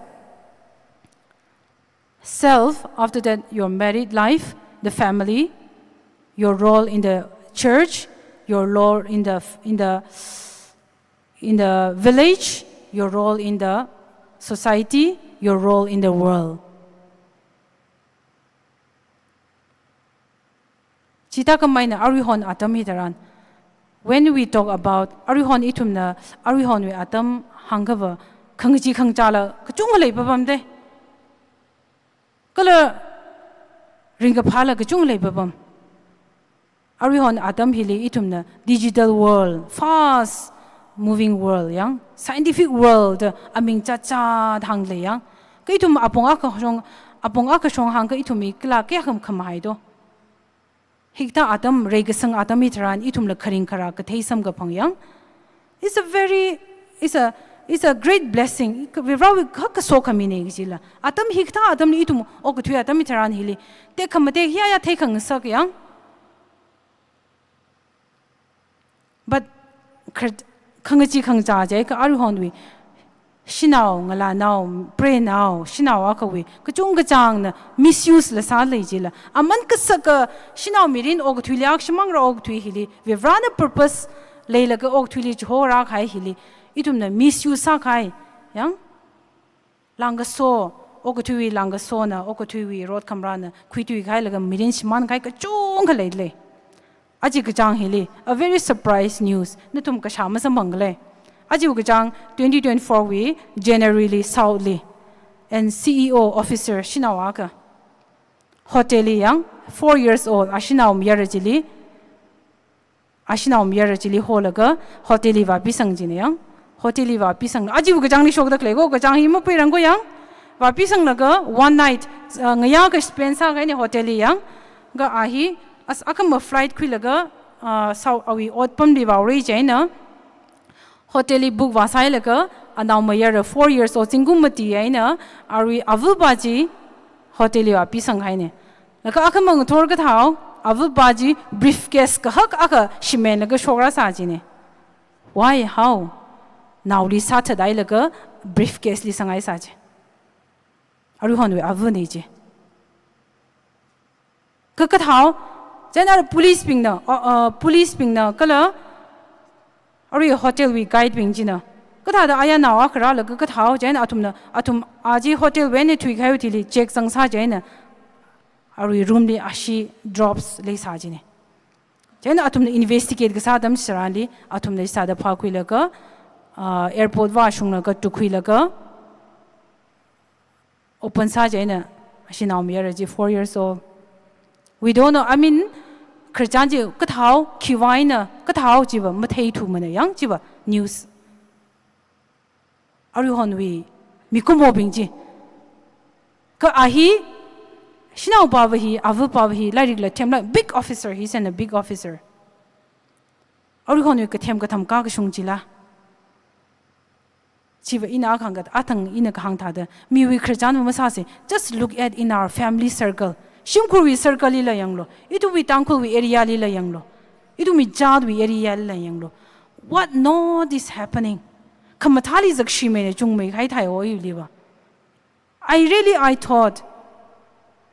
Self, after that, your married life, the family, your role in the church, your role in the, in the, in the village, your role in the society, your role in the world. Chithākhamei eina aruihon atam hitharan, when we talk about aruihon, ithumna aruihonwui atam hāngkhava, khangachee khangachāla kachungkha leipapamde. Kala ringkaphāla kachungkha leipapam. Aruihon atam hili ithumna digital world, fast moving world, yang scientific world, aming chacha thang lei yang. Kha ithum apong akha shong, apong akha shong hāngkha ithumwui kala kayākha khamahai do. Hikathā atam, reikasang atam hitharan ithumla kharing kharā kathei samkaphang yang. It's a very, it's a, it's a great blessing. Varivarawui kha kaso khamine kajila. Atam hikathā atamli ithum okathui atam hitharan hili tekhamatei hiya ya theikhangasak yang. But khar-, khangachee khangachā jiakha aruihonwui shanao, ngalānao, prenao, shanao akhawui kachungkachāngna misuse la sālei jila. Aman kasaka shanao mirin okathuili akha shimānra okathui hili Varivarana purpose leilaga okathuili chihorākahai hili ithumna misuse sākahai yang. Langkaso, okathuiwui langkasona, okathuiwui rot khamrana khuitui kahailaga mirin shimānkahai kachungkha leilei. Aja kachāng hili, a very surprise news, nathum kashā masamphang khalei. Ajawui kachāng twenty twenty-four wui January li South li, an C E O officer shanao akha, hotel li yang, four years old, ashanao mayara chili, ashanao mayara chili holaga hotel li vāpisang jine yang. Hotel li vāpisang, ajawui kachāngli shokda khalei ko, kachāng hi mapuirang ko yang. Vāpisanglaga one night, uh, ngayā akha spend sākahaine hotel li yang. Kha a hi, as akhama flight khuilaga, uh, South awui otpamli vāra chieina, hotel li book vāsāhailaga, anao mayara four years old zingkum mati eina, arui avapa chi hotel li vāpisanghaine. Laga akhama ngathor kathāhao, avapa chi briefcase kahak akha shimenlaga shokrasā jine. Why? How? Naoli sāthathailaga briefcase li sanghaisā chi. Aruihonwui avane chi. Kha kathāhao, chieina police bingna, uh, uh, police bingna kala arui hotel wui guide bing china, kathāda aya nao akha rālaga kathāhao, chieina athumna, athum aja hotel wui eina thuikahaiwui thili check zangsā chieina, arui room li ashi drops leisā jine. Chieina athumna investigate kasā atam tharanli, athumna sāda phākhuilaga, uh, airport vāshunglaga tukhuilaga, open sā chieina, ashanao mayara chi four years old. We don't know, I mean, khararchan chi kathāhao, khiwui eina kathāhao chiva matheithumana yang chiva news. Aruihonwui mikumobing chi. Kha a hi, shanaopava hi, avapava hi, lairikla themlāk, big officer, he's an, a big officer. Aruihonwui kathem katham kakashung chila. Chiva ina kahāng kha, athang ina kahāng thāda, miwui khararchan masāse, just look at in our family circle. Shimkhurwui circle lila yanglu. Ithumwui Tangkhulwui area lila yanglu. Ithumwui jatwui area lila yanglu. What not is happening? Khamathāli zakshimei eina chungmeikahai thai o iliva. I really, I thought,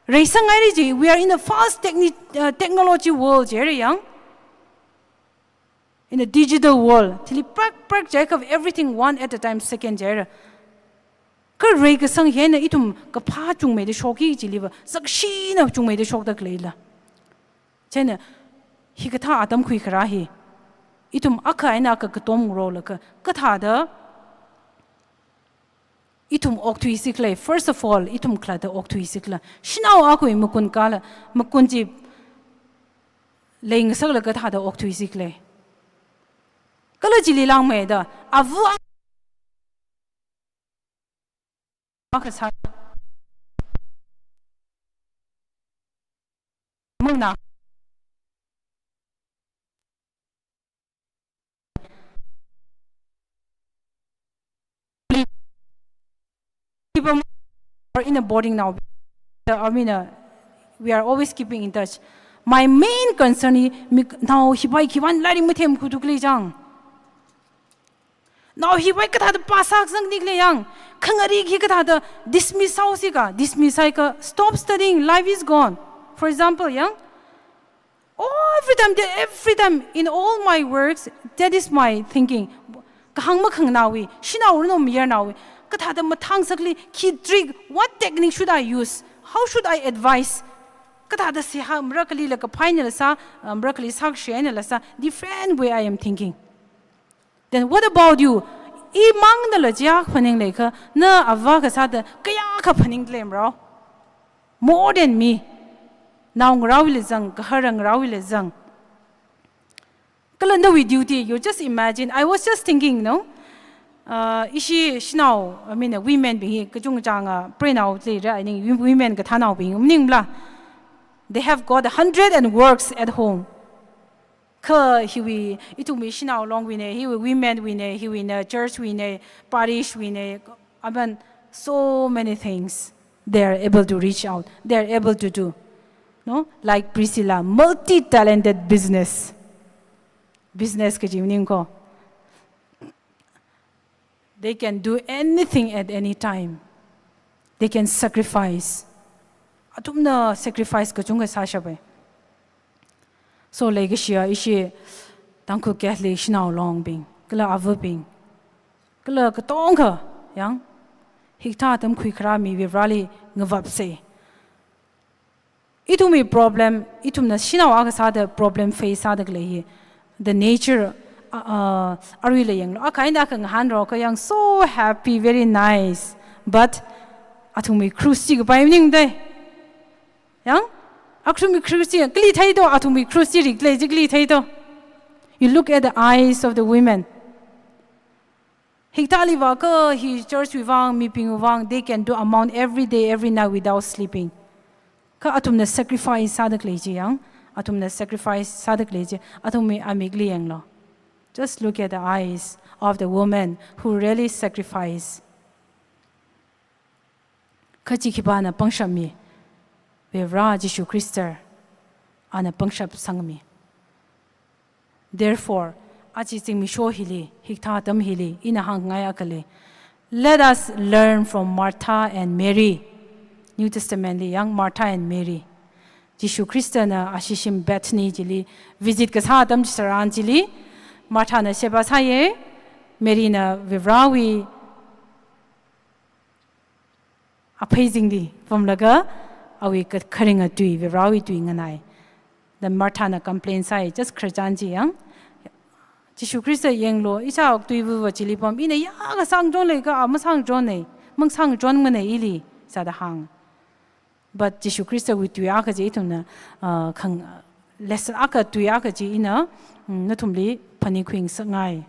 reisanghaira ji, we are in a fast techni-, uh, technology world jira yang. In a digital world, thili prak prak jiakha everything one at a time, second jira. Kha reikasang hi eina ithum kaphā chungmeida shokki chiliva, sakshina chungmeida shokda khaleila. Chieina, hikathā atam khuikharā hi, ithum akha eina akha katom ngarolaga, kathāda ithum okthuisi khala, first of all, ithum khalatta okthuisi khala. Shanao akhawui makun kala, makun chi leingasakla kathāda okthuisi khala. Kala chili langmeida, ava akha sā. Mangna. People are in a boarding now. I mean, uh, we are always keeping in touch. My main concern is, mi, nao hiwui khiwui vang lairik mathemkhuda khalei chang. Nao hiwui kathāda pāsā kazang nikhala yang, khangarei hi kathāda dismiss sāhaosi kha, dismiss sāhai kha, stop studying, life is gone. For example, yang, oh, every time, every time in all my works, that is my thinking. Kahāng makhanganaowui, shanao runom mayarnaowui, kathāda mathāngasakli, khi trick, what technique should I use? How should I advise? Kathāda seihā marakhali la kaphā einala sā, uh, marakhali sākashei einala sā, different way I am thinking. Then what about you? Imangna la chiya phaning leikha, na ava kasāda kayākha phaning lemrao. More than me. Naongarāwuila zang, gahar ngarāwuila zang. Kala nawui duty, you just imagine. I was just thinking, no? Uh, ishi shanao, I mean, uh, women bing hi, kachungchang, uh, preinaoli ra, I think, wo-, women kathānaobing, maningla. They have got a hundred and works at home. Kha hiwui, ithumwui shanao longwuina, hiwui women wuina, hiwuina church wuina, parish wuina, aban, so many things they are able to reach out, they are able to do. No? Like Priscilla, multi-talented business. Business kaji maning ko. They can do anything at any time. They can sacrifice. Athumna sacrifice kachungkha sāshapa. So leikashiya ishi Tangkhul Catholic shanao longbing, kala avabing, kala katongkha yang, hikathā atam khuikharā mi Varivarāli ngavapsa. Ithumwui problem, ithumna shanao akha sāda problem face sāda khalei hi, the nature, uh, uh, aruila yanglu. Akha eina akha ngahānrao kha yang so happy, very nice. But athumwui krushi kapai maningda. Yang, athumwui krushi, kali theido, athumwui krushi rik lei ji kali theido. You look at the eyes of the women. Hikathāli va kha hi church wui vang, mibingwui vang, they can do amount every day, every night without sleeping. Kha athumna sacrifice sāda khalei chi yang, athumna sacrifice sāda khalei chi, athumwui amikli yanglu. Just look at the eyes of the woman who really sacrifice. Kha chi khipāna pangshap mi? Varivarā Jishu Khrista, ana pangshap sangmi. Therefore, aja zingmisho hili, hikathā atam hili, ina hāngngai akha lei. Let us learn from Martha and Mary. New Testament li yang Martha and Mary. Jishu Khristana ashi shim Bethany chili visit kasā atam chitharan chili, Marthana sheba sāya, Maryna Varivarāwui aphei zingli pamlaga, awui ka-, kharinga tui, Varivarāwui tui nganai. Then Marthana complain sāi, just khararchan chi yang. Jishu Khrista yanglu, ichā okthuiva chili pam, ina yākha sāngachon leikha, a masāngachonna, masāngachonmana ili, sāda hāng. But Jishu Khristawui tui akha chi ithumna, uh, khang, lesson akha tui akha chi ina, mm, nathumli phanikhuingasakngai.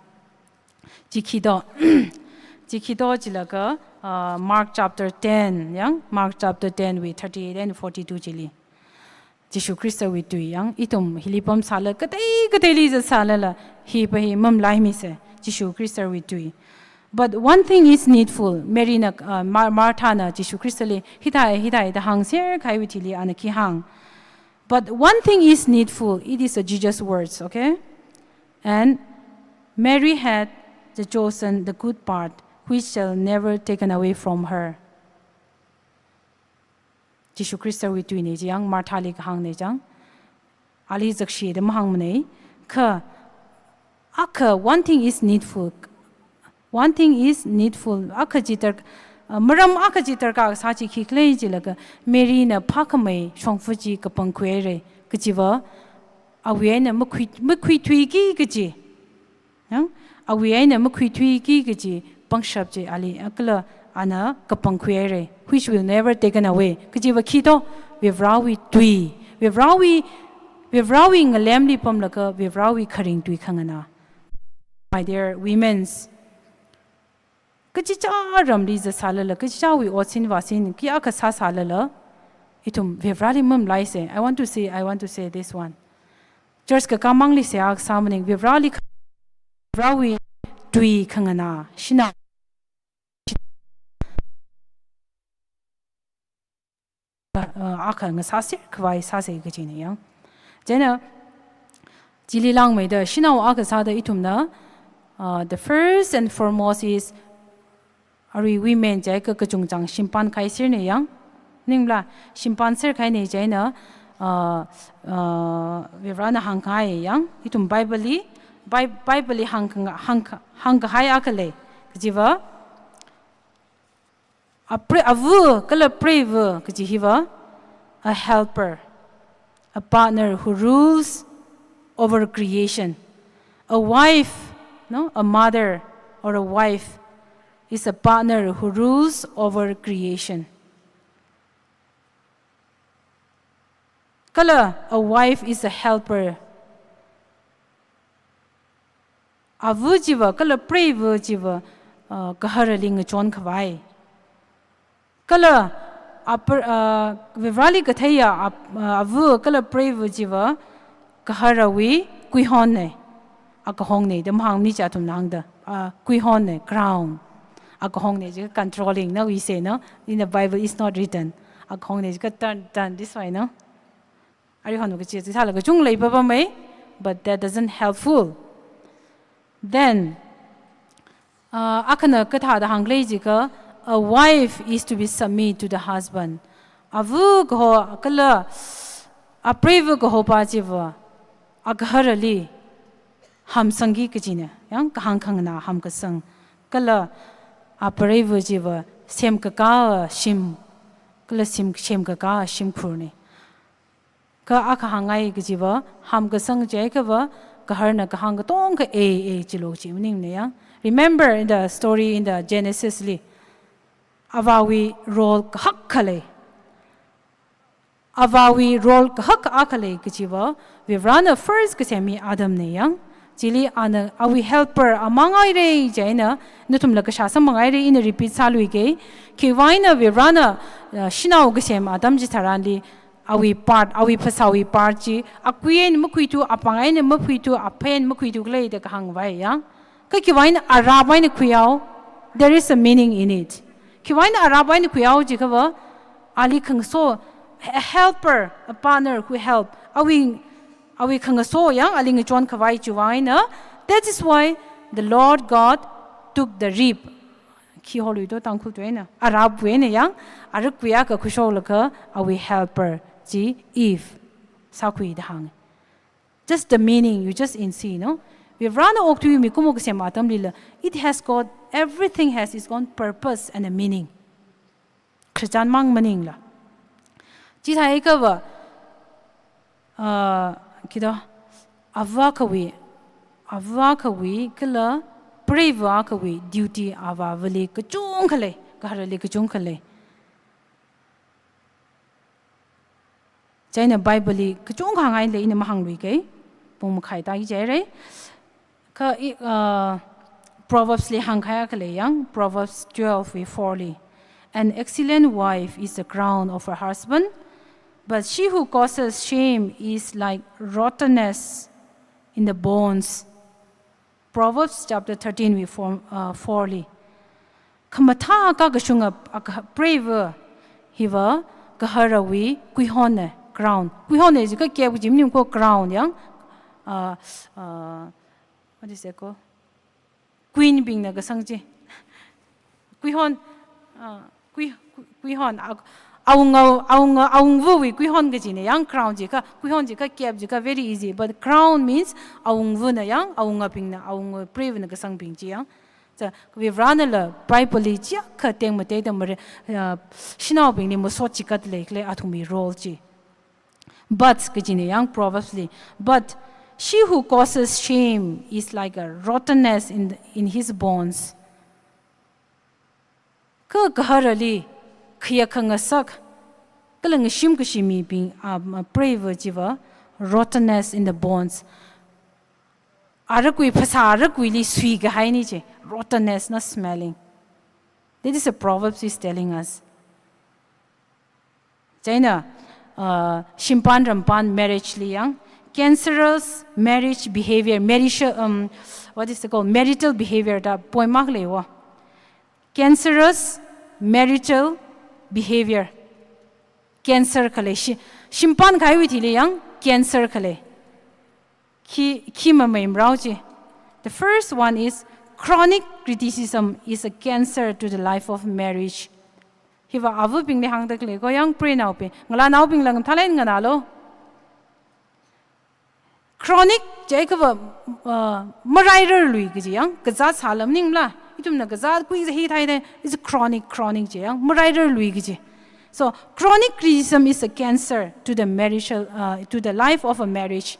Chi khi do, chi khi do jilaga, uh, Mark chapter ten, yang, Mark chapter ten wui thirty-eight and forty-two chili. Jishu Khristawui tui yang, ithum hili pamsāla, katei kateili zatsālala, hi pa hi mamalaimisa, Jishu Khristawui tui. But one thing is needful. Maryna, uh, Mar-, Marthana Jishu Khristali, hithāi, hithāi da hāngser kahaiwui thili ana khi hāng. But one thing is needful. It is the Jesus' words, okay? And Mary had the chosen, the good part, which shall never taken away from her. Jishu Khristawui tuina chi yang, Marthali kahāngna chang. Ali zakshida mahāngmana. Kha, akha, one thing is needful. One thing is needful. Akha chi dark-, Uh, maram akha chi darkar kasā chi khikhala jilaga, Mary na phākhamei shongfa chi kapangkhuihaira, kajiva awui eina makhui, makhuithuiki kaji. Yang, awui eina makhuithuiki kaji pangshap chi ali, ah, kala ana kapangkhuihaira, which will never taken away. Kajiva khi to, Varivarāwui tui, Varivarāwui, Varivarāwui ngalemli pamlaga Varivarāwui kharing tui khanganā. My dear women's, kachichā ramli zatsālala, kachichāwui otsin vāsin kayākha sāsālala, ithum Varivarāli mamalaisa. I want to say, I want to say this one. Church kakā mangli seihā kasā maning, Varivarāli kha-, Varivarāwui tui khanganā, shanao, uh, akha ngasāser khavai sāsa kajina yang. Chieina, chili langmeida, shanao akha sāda ithumna, uh, the first and foremost is, arui women jiakha kachungchang shimpan kahai serna yang. Maningla, shimpan ser kahaina chieina, uh, uh, Varivarāna hāngkahai yang, ithum Bible li, Bi-, Bible li hāng, hāng, hāngkahai akha lei. Kajiva, apre-, ava kala preiva kaji hiva, a helper, a partner who rules over creation. A wife, no, a mother or a wife is a partner who rules over creation. Kala a wife is a helper. Ava chiva, kala preiva chiva, uh, gaharali ngachon khavai. Kala apr-, uh, Varivarāli katheiya ap-, uh, ava kala preiva chiva gaharawui kuihonna, akahongna, da mahāngmana chi athumna hāngda, uh, kuihonna, crown. Akahongna jiakha controlling na wise na, in the Bible is not written. Akahongna jiakha turn, turn this way na. Arui hon kachi, chi sālaga kachungkha leipapamei, but that doesn't helpful. Then, uh, akhana kathāda hānglei jiakha, a wife is to be submit to the husband. Ava kaho kala apreiva kahopa chiva agaharali hamsangki kajina, yang kahāng khanganā hamkasang. Kala apreiva chiva semkakā shim, kala sem, semkakā shimkhurna. Kha akha hāngngai kajiva, hamkasang jiakhava, gaharna kahāng katonga A, A chilo chi maningna yang. Remember in the story in the Genesis li, avāwui role kahak khalei. Avāwui role kahak akha lei kajiva, Varivarāna first kasem hi Adamna yang. Chili ana awui helper amang haira chieina, nathumla kashā samphang haira, ina repeat sāluike. Khiwuivang eina Varivarāna, uh, shanao kasem atam chitharanli, awui part, awui phasāwui part chi, akui eina makhuithu, apāng eina makhuithu, aphei eina makhuithu khalei da kahāng vai yang. Kha khiwuivang eina arap eina khuihao, there is a meaning in it. Khiwuivang eina arap eina khuihao jiakhava, ali khangaso, a helper, a partner who help. Awui, awui khangaso yang ali ngachon khavai chiwuivang eina. That is why the Lord God took the rib. Khi holui to Tangkhul tui eina, arapwui eina yang, arakui akha khuishoklaga awui helper chi Eve sākhui da hānga. Just the meaning, you just in see, no? Varivarāna okathui mikumo kasem atamlila, it has got, everything has its own purpose and a meaning. Khararchan mang maningla. Chithākha va, uh, khi to, ava akhawui, ava akhawui, kala preiva akhawui duty avāvali kachungkha lei, gaharali kachungkha lei. Chieina Bible li kachungkha hāngngaile, ina mahāngluike, pung makhai tāki jihaira. Kha i, uh, Proverbs li hāngkahai akha lei yang, Proverbs twelve wui four li. "An excellent wife is the crown of her husband, but she who causes shame is like rottenness in the bones." Proverbs chapter thirteen wui four, uh, four li. Khamathā kakashunga, ah, preiva hiva gaharawui kuihonna, crown. Kuihonna jiakha cap kaji maningko, crown yang, uh, uh, what is it called? Queen bingna kasang chi. Kuihon, uh, kui-, kui-, kuihon, a-, awunga, awunga, awungvawui kuihon kajina yang, crown jiakha, kuihon jiakha, cap jiakha, very easy. But crown means awungvana yang, awungabingna, awunga preivana kasangbing chi yang. Sa, Varivarānala Bible li chiyākha tengmateida mare, uh, shanaobingli masot chigat leikhala athumwui role chi. But, kajina yang Proverbs li, "But she who causes shame is like a rottenness in, in his bones." Kha gaharali khayākha ngasak, kala ngashim kashi mibing, um, preiva chiva, rottenness in the bones. Arakui, phasā arakuili suikahaina chi, rottenness na smelling. That is a Proverbs is telling us. Chieina, uh, shimpan rampan marriage li yang, cancerous marriage behavior, marital, um, what is it called? Marital behavior da poem akha leiya. Cancerous marital behavior. Cancer khalei shi, shimpan kahaiwui thili yang, cancer khalei. Khi, khi mamei marao chi. The first one is chronic criticism is a cancer to the life of marriage. Hiva avabingli hāngda khalei ko yang preinaobing. Ngalānaobingla mathālāk eina nganālu. Chronic jiakhava, uh, marairarlui kaji yang, kazāt sāla maningla. Ithumna kazāt kuiza hithai da, is chronic, chronic chi yang, marairarlui kaji. So, chronic criticism is a cancer to the marital, uh, to the life of a marriage.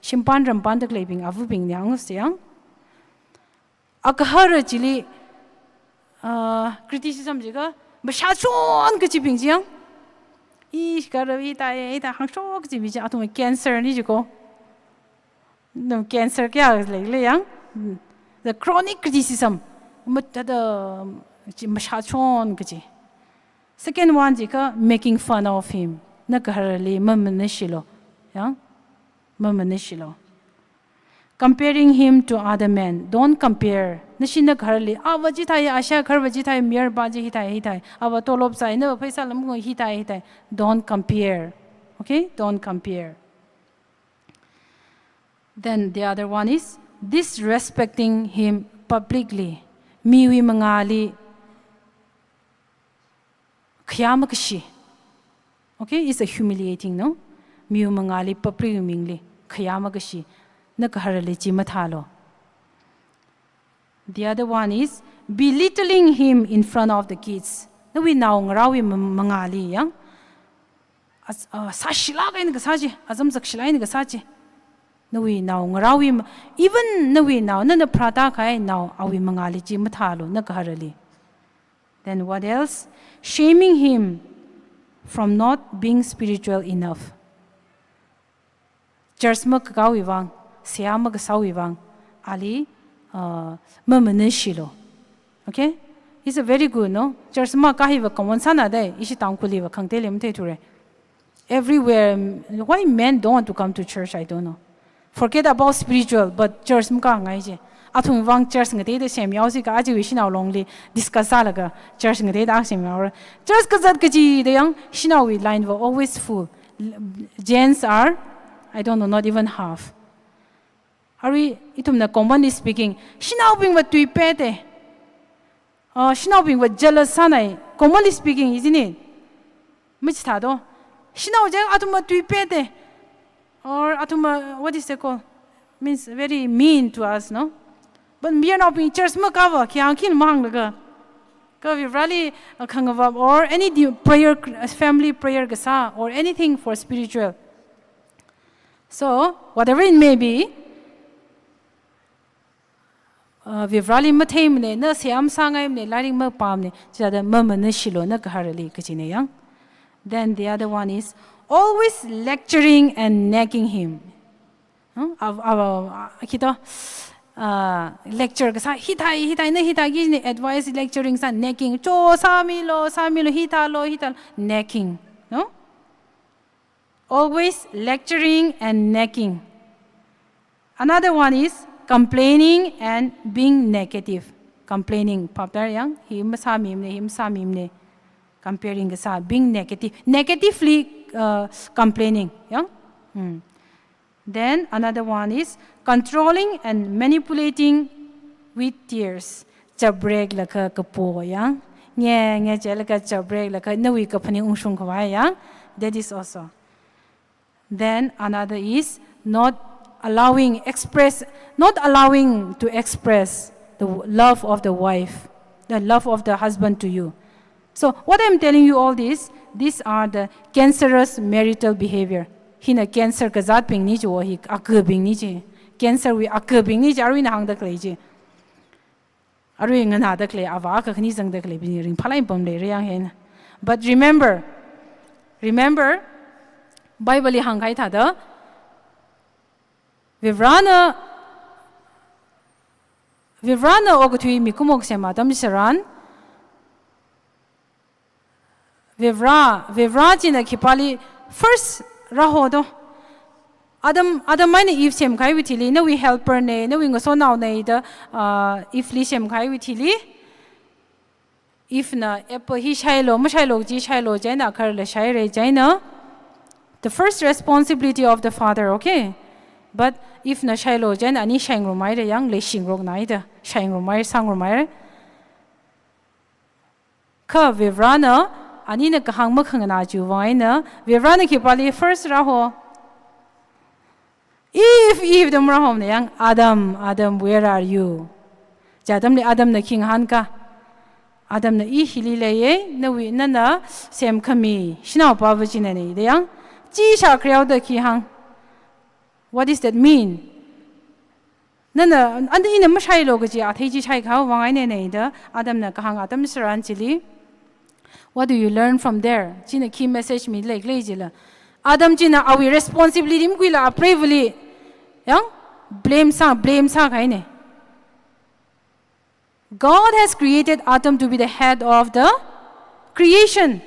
Shimpan rampan da khaleibing, avabingli hāngsa yang. Agahara chili, uh, criticism jiakha, mashāchon kachibing chi yang. I kara hithai, hithai hāngshok kachibi chi, athum cancer na chi ko. Nam cancer kayā leilei yang. Mm. The chronic criticism. Mat-, the, chi mashāchon kachi. Second one jiakha making fun of him. Nagaharali mamanishilu. Yang? Mamanishilu. Comparing him to other men. Don't compare. Nashi nagaharali, ava chithai, asha kharva chithai, mayarpa chi hithai, hithai. Ava tolop sai, na pheisā lam ko hithai, hithai. Don't compare. Okay? Don't compare. Then the other one is disrespecting him publicly. Miwui mangāli khayā makashi. Okay, it's a humiliating, no? Miwui mangāli, public mingli khayā makashi. Nagaharali chi mathālu. The other one is belittling him in front of the kids. Nawui naongarāwui ma-, mangāli yang. As-, uh, sāshilāk eina kasā chi, azam zakshilāk eina kasā chi. Nawui naongarāwui ma-, even nawui nao, nana pharāda kahai nao, awui mangāli chi mathālu, nagaharali. Then what else? Shaming him from not being spiritual enough. Church makakāwui vang, seihā makasāwui vang, ali, uh, mamanishilu. Okay? It's a very good, no? Church makā hiva common sāna dai, ishi Tangkhulliva khangateili matheithura. Everywhere, why men don't want to come to church, I don't know. Forget about spiritual, but church makāngai chi. Athum vang church ngateida semhaosi ka, aja ishi nao longli discuss sālaga church ngateida semhaora. Church kazat kachida yang, shanaowui line va always full. Gents are, I don't know, not even half. Arui ithumna commonly speaking, shanaobingva tuipete. Uh, shanaobingva jealous sānai, commonly speaking, isn't it? Machithādo. Shanao chi athumva tuipete. Or athumva, what is it called? Means very mean to us, no? But mayarnaobing church makāva, khi hāng khin mahānglaga. Kha Varivarāli, uh, khangavap or any de-, prayer, family prayer kasā or anything for spiritual. So, whatever it may be, uh, Varivarāli matheimane, na seihā masāngaimane, lairik mapāmane, chithāda mamanishilu nagaharali kachina yang. Then the other one is always lecturing and nagging him. Hmm? Av-, av-, av-, khi to, uh, lecture kasā, hithai, hithai, na hithai kajina advice lecturing sā, nagging, cho sāmilu, sāmilu, hithālu, hithālu, nagging, no? Always lecturing and nagging. Another one is complaining and being negative. Complaining, phaptara yang, hi masāmimane, hi masāmimane. Comparing kasā, being negative. Negatively, uh, complaining, yang. Hmm. Then another one is controlling and manipulating with tears. Chapreklaga kapo yang. Nge, nge jilaga chapreklaga nawui kaphaning ungshung khavai yang. That is also. Then another is not allowing express, not allowing to express the love of the wife, the love of the husband to you. So what I'm telling you all this, these are the cancerous marital behavior. Hina cancer kazatbingna chi, hi akabingna chi. Cancer wui akabingna chi, aruina hāngda khalei chi. Arui nganāda khalei, avā akha khani zangda khaleibingli ringphālāk pamlei riyang hina. But remember, remember, Bible li hāngkahai thāda, Varivarana, Varivarana okathui mikumo kasem atam tharan, Varivara, Varivara china khipāli first rāho do. Adam, Adam eina Eve semkahaiwui thili, nawui helper na, nawui ngasotnaona da, ah, Eve li semkahaiwui thili, Eve na apple hi shailu, mashailu kaji shailu, chieina kharla shaira chieina. The first responsibility of the father, okay? But Eve na shailu chieina ani shaingarumhaira yang, leishingarokna da, shaingarumhai, sāngarumhaira. Kha Varivarana, anina kahāng makhanganā chiwui vang eina, Varivarana khipāli first rāho. Eve, Eve da marāhomana yang, Adam, Adam, where are you? Chi atamli Adamna khi ngahānka. Adamna, i hili leiya, nawui, nana semkhami, shanaopava chinana da yang, chi shākhareo da khi hāng. What does that mean? Nana, anda ina mashailu kaji athei chi shaikahai vang einana da, Adamna kahāng atam tharan chili. What do you learn from there? China khi message milei khala jila, Adam china awui responsibility makhuila apreivali yang blame sā, blame sākahaina. God has created Adam to be the head of the creation.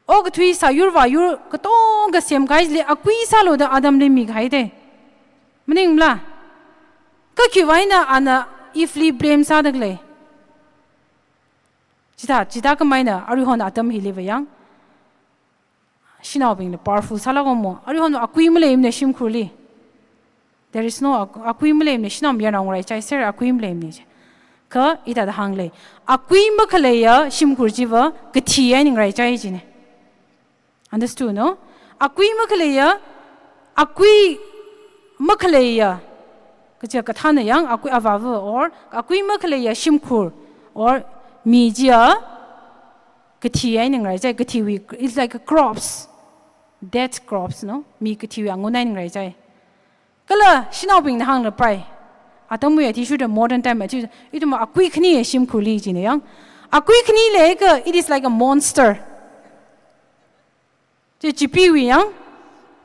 Okathui sāyur vāyur katonga semkahaili akui sālu da Adamli mikahai da. Maningmala? Kha khiwui vang eina ana Eve li blame sāda khalei? Chithā, chithākhamei eina aruihon atam hiliva yang, shanaobingna powerful sālākomo. Aruihon akui maleimana shimkhurli. There is no ak-, akui maleimana, shanao mayarnao ngaraichaiser akui maleimana chi. Kha hithāda hānglei. Akui makhaleiya shimkhur chiva kathi eina ngaraichai jina. Understood, no? Akui makhaleiya, akui makhaleiya. Kaja kathāna yang, akui avāva or akui makhaleiya shimkhur or mi chiya kathi eina ngaraichai, kathiwui, it's like a corpse. Dead corpse, no? Mi kathiwui angun eina ngaraichai. Kala shanaobingna hānglapai. Atamwui athishurda modern time athishurda, ithum akui khaniya shimkhurli jina yang. Akui khani leiakha, it is like a monster. Chi chipiwui yang,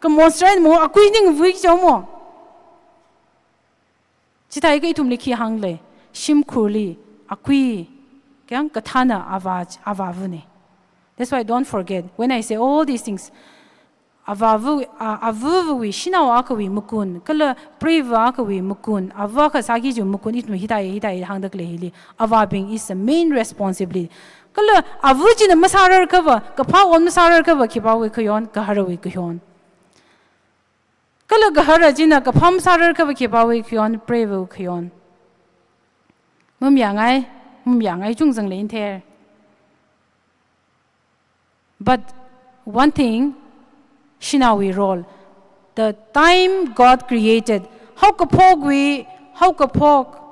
kha monster eina mo, akui ningvui chomo. Chithākha ithumli khi hānglei, shimkhurli akui, kayang kathāna avā, avāvana. That's why don't forget, when I say all these things, avāva, a, avāvawui, shanao akhawui makun, kala preiva akhawui makun, avā akha sāki chiwui makun, ithum hithāya, hithāya hāngda khalei hili. Avābing is the main responsibility. Kala avā china masārar akhava, kaphā on masārar akhava, khipāwui khayon, gaharawui khayon. Kala gahara china kaphā masārar akhava, khipāwui khayon, preivawui khayon. Mamayāngai, mamayāngai chungzang leither. But one thing, shanaowui role. The time God created, haokaphokwui, haokaphok,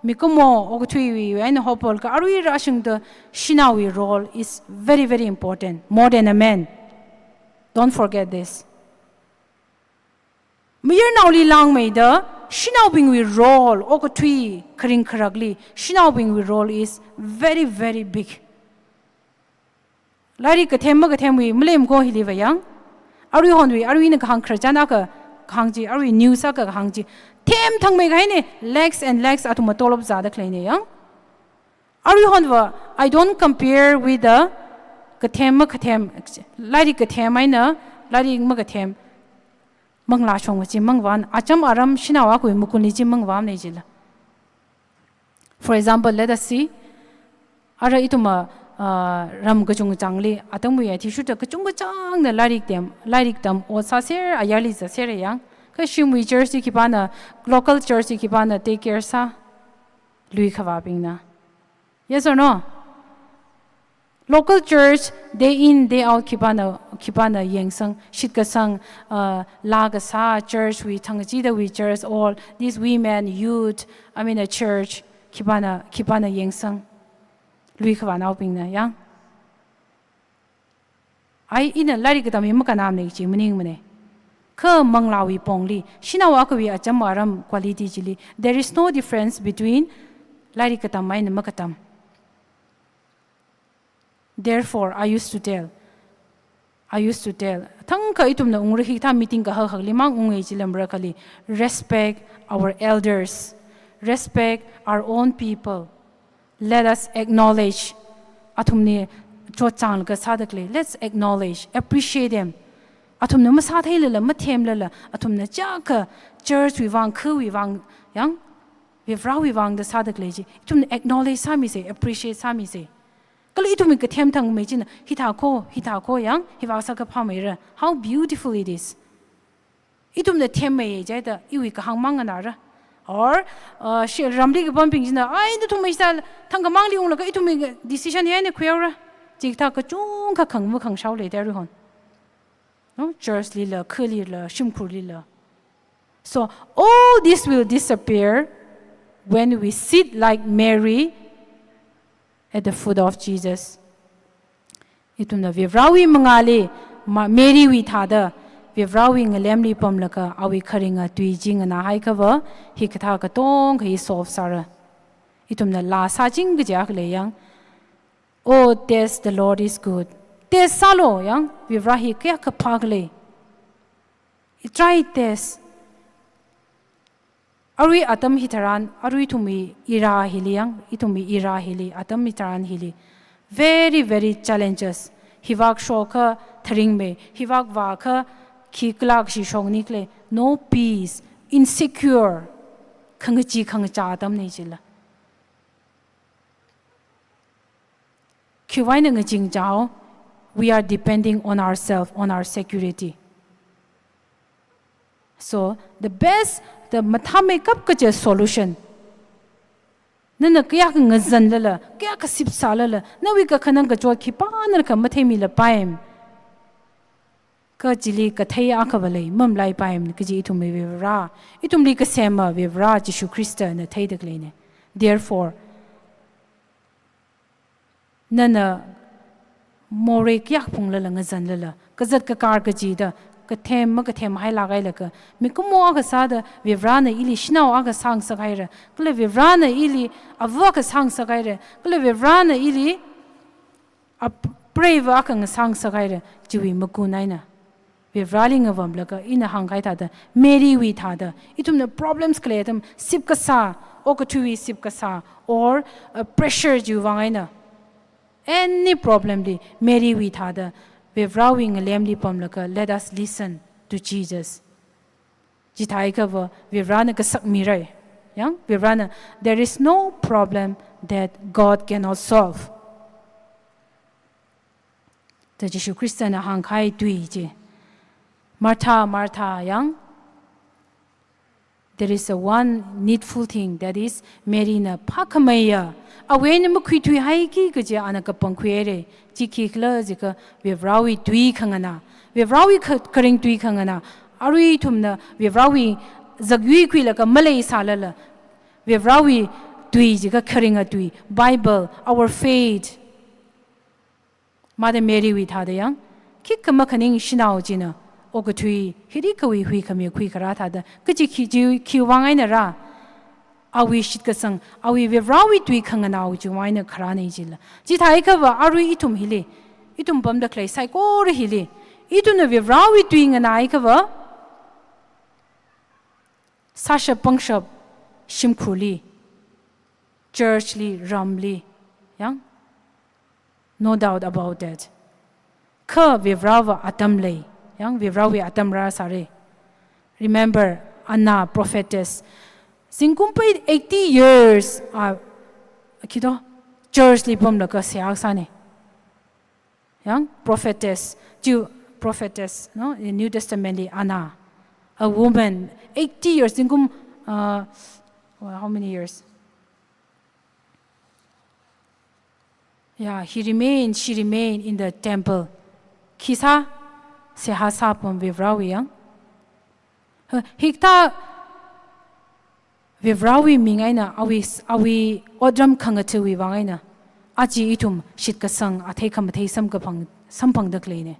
mikumo okathuiwui eina hopholakha arui rāshungda shanaowui role is very, very important, more than a man. Don't forget this. Mayarnaoli langmeida, shanaobingwui role, okathui kharing kharakli, shanaobingwui role is very, very big. Lairik kathem makathemwui maleimako hiliva yang. Aruihonwui, aruina kahāng khararchan akha kahāng chi, arui news akha kahāng chi. Themthangmei kahaina, lakhs and lakhs athumva tolop zāda khaleina yang. Aruihonva, I don't compare with the kathem makathem, lairik kathem eina, lairik makathem. Manglā shongva chi mangvāna, acham aram shanao akhawui makunli chi mangvāmana jila. For example, let us see, ara ithumva, ah, ram kachungchangli, atamwui athishurda kachungkachangna lairik tam, lairik tam, ot sāser, ayarli zāser yang. Kha shimwui church li khipāna, local church li khipāna take care sā, lui khavābingna. Yes or no? Local church, day in, day out, khipāna, khipāna yangsang, shitkasang, uh, laa kasā church wui, thangkachidawui church, all these women, youth, I mean, a church, khipāna, khipāna yangsang. Lui khavānaobingna, yang. Ai, ina lairik katam hi makannamana chi maningmana. Kha manglāwui pongli, shanao akhawui acham aram quality chili, there is no difference between lairik katam eina makatam. Therefore, I used to tell, I used to tell, thangkha ithumna ungra hikathā meeting kahak hakli mang unga chila marakhali, respect our elders, respect our own people. Let us acknowledge. Athumna chotchānglaga sāda khalei. Let's acknowledge, appreciate them. Athumna masātheilala, mathemlala, athumna chiyākha church wui vang, khawui vang, yang, Varivarāwui vang da sāda khalei chi, ithumna acknowledge sāmisa, appreciate sāmisa. Kala ithumwui kathem thangmei china, hithā kho, hithā kho yang, hi vāsā kaphāmeira. How beautiful it is. Ithumna themmei jida, iwui kahāng mang nganāra. Or, uh, shi ramli kapambing china, ai, nathum mei sā, thangkhamangli unglaga ithumwui decision hi eina khuihaora. Chikathā kachungkha khangva khangshaolei da ruihon. No? Church lila, khalila, shimkhurlila. So, all this will disappear when we sit like Mary at the foot of Jesus. Ithumna Varivarāwui mangāli, ma-, Mary wui thāda, Varivarāwui ngalemli pamlaga, awui kharinga tui chi nganāhaiakhava, hikathā katonga hi solve sāra. Ithumna laa sāching kaji akha lei yang, "Oh, taste the Lord is good." Taste sālu yang, Varivarā hi kayākha phākhala. Try taste. Arui atam hitharan, arui ithumwui era hili yang, ithumwui era hili, atam hitharan hili. Very, very challenges. Hivāk shokha tharingmei, hivāk vākha khikhala kashi shokni khalei. No peace, insecure. Khangachee khangachā atamna chila. Khiwui eina ngaching chao, we are depending on ourselves, on our security. So, the best, the mathāmeikap kaja solution. Nana kayākha ngazanlala, kayākha sipsālala, nawui kakhanang kachot khipānakha matheimilapai. Kha chili kathei akhava lei, mamalaipaiman kaji ithumwui Varivarā. Ithumli kasema Varivarā Jishu Khristana theida khaleina. Therefore, nana morei kayākha phunglala ngazanlala, kazat kakar kachida, kathem makathemhailāk hailaga, mikumo akha sāda Varivarāna ili shanao akha sāngasakhaira, kala Varivarāna ili ava akha sāngasakhaira, kala Varivarāna ili ap-, preiva akha ngasāngasakhaira, chiwui magun eina. Varivarāli ngavamlaga ina hāngkahai thāda, Mary wui thāda, ithumna problems khalei atam, sipkasā, okathuiwui sipkasā, or, uh, pressure chiwui vang eina. Any problem li, Mary wui thāda, Varivarāwui ngalemli pamlaga, let us listen to Jesus. Chithāhaiakhava, Varivarāna kasakmirai. Yang, Varivarāna, there is no problem that God cannot solve. Da Jishu Khristana hāngkahai tui chi. Martha, Martha, yang, there is a one needful thing, that is, Mary na phākhameiya, awui eina makhuithuihaiki kaji ana kapangkhuihaira. Chi khikhala jiakha Varivarāwui tui khanganā. Varivarāwui kha-, kharing tui khanganā. Arui ithumna Varivarāwui zakyui khuilaga maleisālala, Varivarāwui tui jiakha kharinga tui, Bible, our faith. Mother Mary wui thāda yang, khikha makhaning shanao china, okathui, hiri kawui huikhami khuikharā thāda, kaji khi chi khiwui vang einara, awui shitkasang, awui Varivarāwui tui khanganā chiwui vang eina kharāna chila. Chithāhaiakhava, arui ithum hili, ithum pamda khalei saikora hili, ithumna Varivarāwui tui nganāhaiakhava, sāshap pangshap, shimkhurli, church li, ramli, yang, no doubt about that. Kha Varivarāva atam lei, yang, Varivarāwui atam rāsāra. Remember, Anna prophetess, zingkum pai eighty years, ah, khi do, church li pamlaga seihā kasāna. Yang, prophetess, Jew prophetess, no, in New Testament li Anna, a woman, eighty years, zingkum, uh, well, how many years? Yeah, he remained, she remained in the temple. Khi sā, seihā sāpam Varivarāwui yang. Ha, hikathā Varivarāwui ming eina, awui, awui otram khangateiwui vang eina, aja ithum shitkasang athei khamathei samkaphang, samphangda khaleina.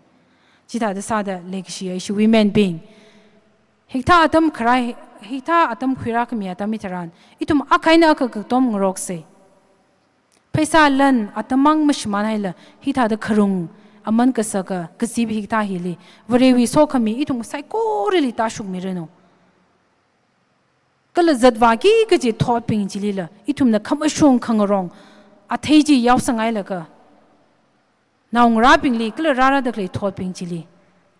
Chithāda sāda leikashiya ishi women bing. Hikathā atam kharā, hikathā atam khuirākhami atam hitharan, ithum akha eina akha katom ngaroksa. Pheisā lan atam mang mashimānhaila, hithāda kharung aman kasaka, kazip hikathā hili, Varewui sokhami ithum saikorali tāshokmiranu. Kala zatvāki kaji thotbing chilila, ithumna khamashung khangarong athei chi yaosangailaga, naongarābingli, kala rārada khalei thotbing chili,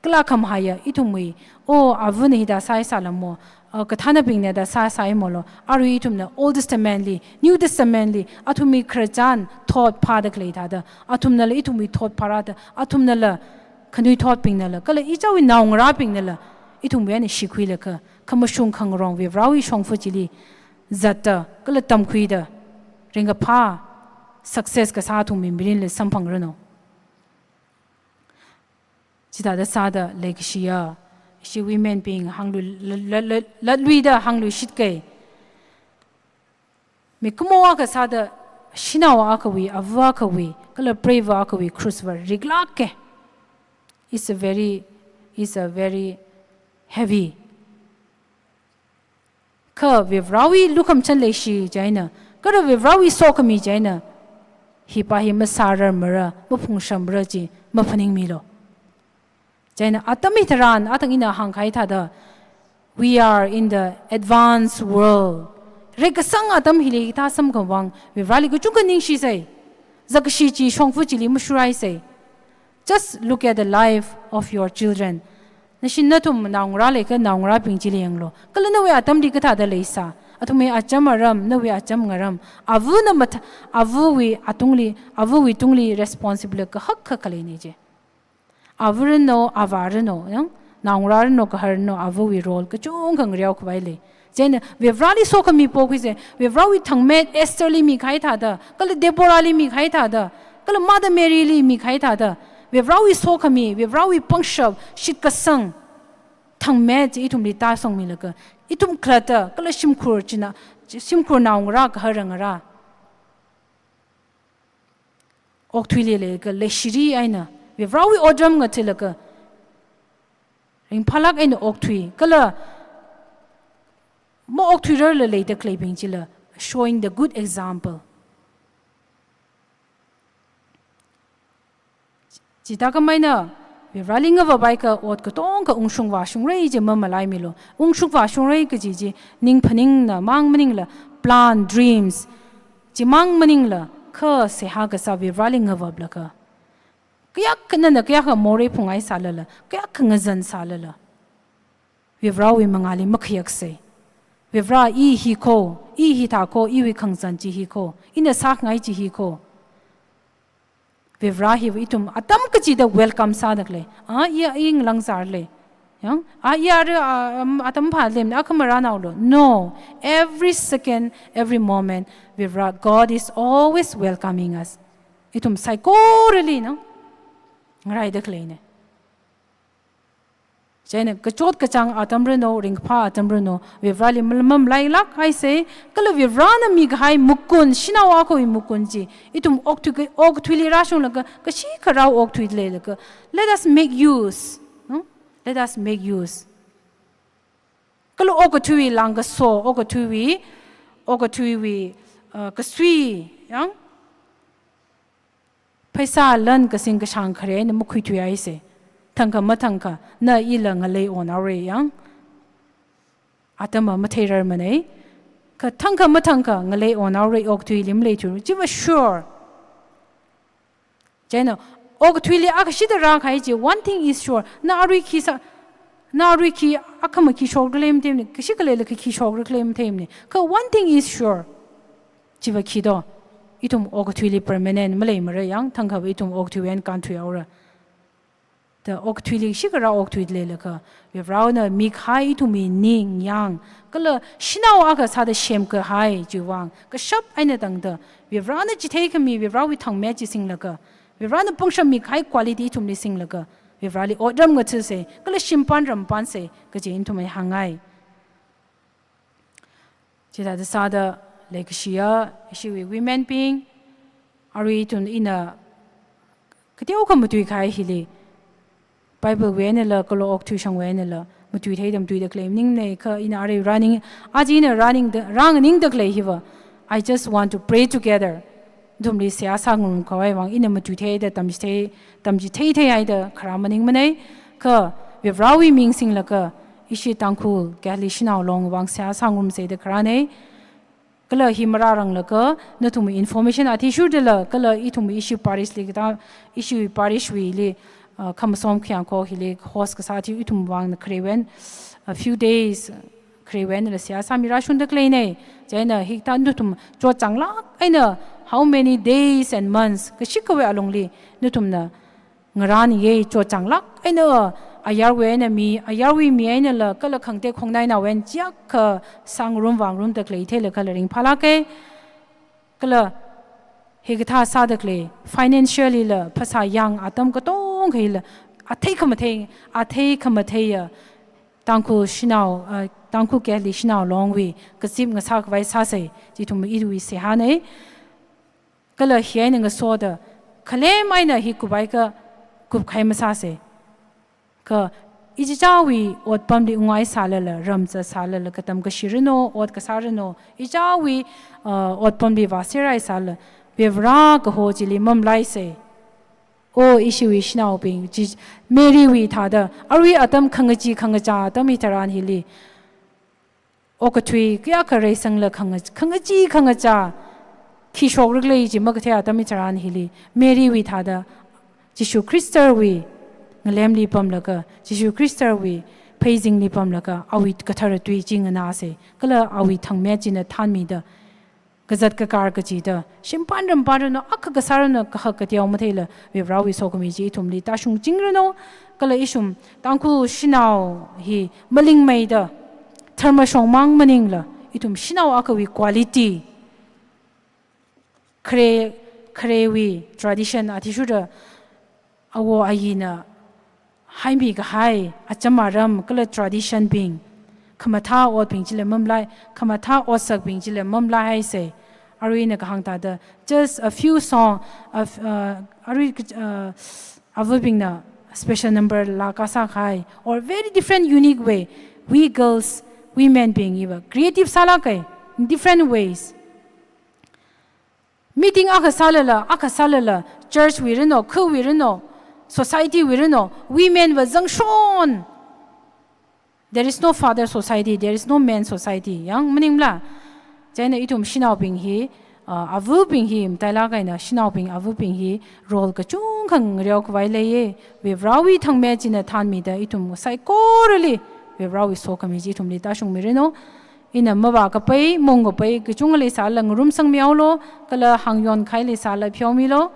kala khamahaiya ithumwui, oh, avana hithā sāi sālamo, uh, kathānabingna da sāsāimolo, arui ithumna Old Testament li, New Testament li, athumwui khararchan thot phāda khalei thāda, athumnala ithumwui thot phārāda, athumnala khanuithotbingnala, kala ichāwui naongarābingnala, ithumwui eina shikhuilaga, khamashung khangarong Varivarāwui shongfa chili zatta, kala tamkhuida, ringkaphā, success kasā athumwui mirinli samphangranu. Chithāda sāda leikashiya ishi women bing hānglui, la, la, la, latluida hāngluishitkai. Mikumo akha sāda, shanao akhawui, ava akhawui, kala preiva akhawui krush va riklāka. It's a very, it's a very heavy. Kha Varivarāwui lukhamashan leishi chieina, kala Varivarāwui sokhami chieina, hipa hi masārarmara, maphungshamra chi maphaningmilu. Chieina atam hitharan, athang ina hāngkahai thāda, we are in the advanced world. Reitkasang atam hili hithā samkhavang, Varivarāli kachungkha ningshisai. Zakkashi chi shongfa chili mashurraisai. Just look at the life of your children. Nashi nathum naongarā leiakha naongarābing chili yanglu. Kala nawui atamli kathāda leisā. Athumwui acham aram, nawui acham ngaram. Avana matha-, avawui atungli, avawui tungli responsible kahak kha khaleina chi. Ava ranu, avā ranu, yang? Naongarā ranu, gahar ranu, avawui role kachungkha ngareokhavai lei. Chieina, Varivarāli sokhami pokhuisa, Varivarāwui thangmet Estherli mikahai thāda, kala Deborahli mikahai thāda, kala Mother Maryli mikahai thāda, Varivarāwui sokhami, Varivarāwui pangshap, shitkasang, thangmet chi ithumli tāsangmilaga, ithum khalatta, kala shimkhur china, shimkhur naongarā, gahar ngarā. Okathuili leilaga, leishiri eina, Varivarāwui otram ngateilaga, ringphālāk eina okthui, kala maokthuirarla leida khaleibing chila, showing the good example. Chithākhamei eina, Varivarāli ngavaphaikha ot katonga ungshung vāshungrai chi mamalaimilu. Ungshung vāshungrai kaji chi, ning phaningna mang maningla, plan, dreams, chimang maningla, kha seihā kasā Varivarāli ngavaplaga, kayākha nana kayākha morei phungngai sālala, kayākha ngazan sālala, Varivarāwui mangāli makhayaksai. Varivarā, i hi kho, i hithā kho, iwui khangazan chi hi kho, ina sākhangai chi hi kho. Varivarā hiva ithum atam kachida welcome sāda khalei. A, i, i ngalāngzāra lei. Yang, a, i ara, a, um, atam phālem, akha marānaolu. No. Every second, every moment, Varivarā, God is always welcoming us. Ithum saikorali, no? Ngaraida khaleina. Chieina kachot kachāng atam ranu, ringkaphā atam ranu, Varivarāli mal-, mamalailāk haisa, kala Varivarāna mikahai mukun, shanao akhawui mukun chi, ithum okthui, okathuili rāshunglaga, kashi kharao okthui leilaga, let us make use, no? Let us make use. Kala okathuiwui langkaso, okathuiwui, okathuiwui, uh, kasui, yang? Pheisā lan kasing kashāng khare eina makhuithuihaisa. Thangkha mathangkha, na ila ngalei onhaora yang. Atam va matheirarmana. Kha thangkha mathangkha ngalei onhaora, okathuili maleithuira. Chiva sure. Chieina, okathuili akashida rākahai chi, one thing is sure. Na arui khi sā, na arui khi akhama khi shokra khalei matheimana, kashi khaleila khi shokra khalei matheimana. Kha one thing is sure. Chiva khi do, ithum okathuili permanent maleimara yang, thangkhava ithum okathuiwui eina kānthuihaora. da okathuili shikara okathui leilakha, Varivarana mikahai ithumwui ningyāng, kala shanao akha sāda semkahai chiwui vang, kashap eina tangda, Varivarana chitheikhami, Varivarawui thangmet chi singlaga, Varivarana pangshap mikahai quality ithumli singlaga, Varivarali otram ngathāsei, kala shimpan rampanse, kaji ithumli hāngngai. Chithāda sāda leikashiya, ishiwui women bing, arui ithum ina, kateokha matuikahai hili, Bible wui einala, kala okathui shangwui einala, matuitheida matuida khalei maningnei kha ina arui rāning, aja ina rāningda, rānganingda khalei hiva, I just want to pray together. Ithumli seihā sāngarumkhavai vang, ina matuitheida tamchithei, tamchitheitheihaida kharā maningmanei, kha Varivarawui ming singlaga, ishi Tangkhul Catholic Shanao Long vang seihā sāngarumsei da kharānei. Kala hi marāranglakha, nathum information athishurdala, kala ithum ishi parish li kathā, ishi parish wuili, uh, khamasom khayāngkho hili host kasā athishur ithum vangna kharewui eina, a few days, kharewui einala seihā sāmi rāshungda khaleinei. Chieina hikathā nathum chotchānglāk eina, how many days and months, kashikhawui alungli, nathumna ngarān ye chotchānglāk eina, ayarwui eina mi, ayarwui mi einala, kala khangatei khongnainaowui eina chiyākha sāngarum vāngarumda khalei theilakhala ringphālākei. Kala hikathā sāda khalei, financially la, phasā yāng atam katonga hila, athei khamathei, athei khamatheiya, Tangkhul Shanao, uh, Tangkhul Catholic Shanao Longwui kazip ngasākhavai sāsei, chi ithum iwui seihānei. Kala hi eina ngasoda, khalem eina hi kuphaikha, kupkahai masāsei. Kha ichichāwui otpamli ungngai sālala, ramza sālala, katam kashi ranu, ot kasā ranu, ichichāwui, uh, otpamli vāserhai sālala, Varivara kaho chili mamalaisei. O ishiwui shanaobing, chi Mary wui thāda, arui atam khangachee khangachā atam hitharan hili, okathui kayākha reisangla khanga-, khangachee khangachā, khi shokra khalei chi makathei atam hitharan hili, Mary wui thāda, Jishu Khristawui ngalemli pamlaga, Jishu Khristawui pheizingli pamlaga, awui kathara tui chi nganāsei, kala awui thangmet china thānmida, kazat kakar kachida, shimpan rampan ranu, akha kasā ranu, kahak kateo matheila, Varivarawui sokhami chi ithumli tāshungching ranu, kala ishum Tangkhul shanao hi malingmeida, dharma shongmang maningla, ithum shanao akhawui quality, khare, kharewui tradition athishurda, awo ayina haimikahai acham aram kala tradition bing, khamathā otbing chila mamalai, khamathā otsakbing chila mamalaihaisei. Arui ina kahāng thāda, just a few song, of, uh, arui, uh, avabingna special number laa kasā kahai, or very different, unique way, we girls, women bing iva creative sālākei, in different ways. Meeting akha sālala, akha sālala, church wui ranu, khawui ranu, society wui ranu, women va zangshon. There is no father society, there is no man society. Yang maningla? Chieina ithum shanaobing hi, uh, avabing hi, matailāk eina shanaobing avabing hi, role kachungkha ngareokhavai leiye. Varivarawui thangmet china thānmida ithum saikorali, Varivarawui sokhami chi ithumli tāshungmi ranu. Ina mavākapai, mungkapai, kachungkha leisālala ngarumsangmihaolu, kala hāngyon kahai leisālala pheomilu.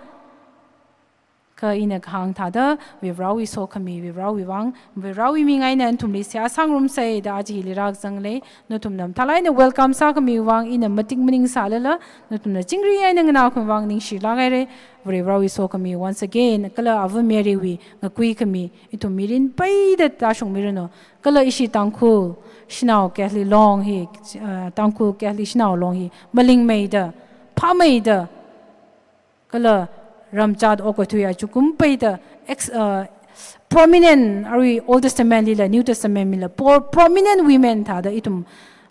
Kha ina kahāng thāda, Varivarawui sokhami, Varivarawui vang, Varivarawui ming eina nathumli seihā sāngarumsei da aja hili rākazanglei, nathumna mathālāk eina welcome sākhami vang, ina matik maningsālala, nathumna chingri eina nganākhami vang ningshilāk hairei, Varivarawui sokhami once again, kala ava Mary wui ngakuikhami, ithum mirin peida tāshungmi ranu, kala ishi Tangkhul shanao Catholic Long hi, uh, Tangkhul Catholic Shanao Long hi, malingmeida, phāmeida, kala ramchat okathui achukum peida, ex-, uh, prominent, arui Old Testament lila, New Testament lila, por-, prominent women thāda ithum,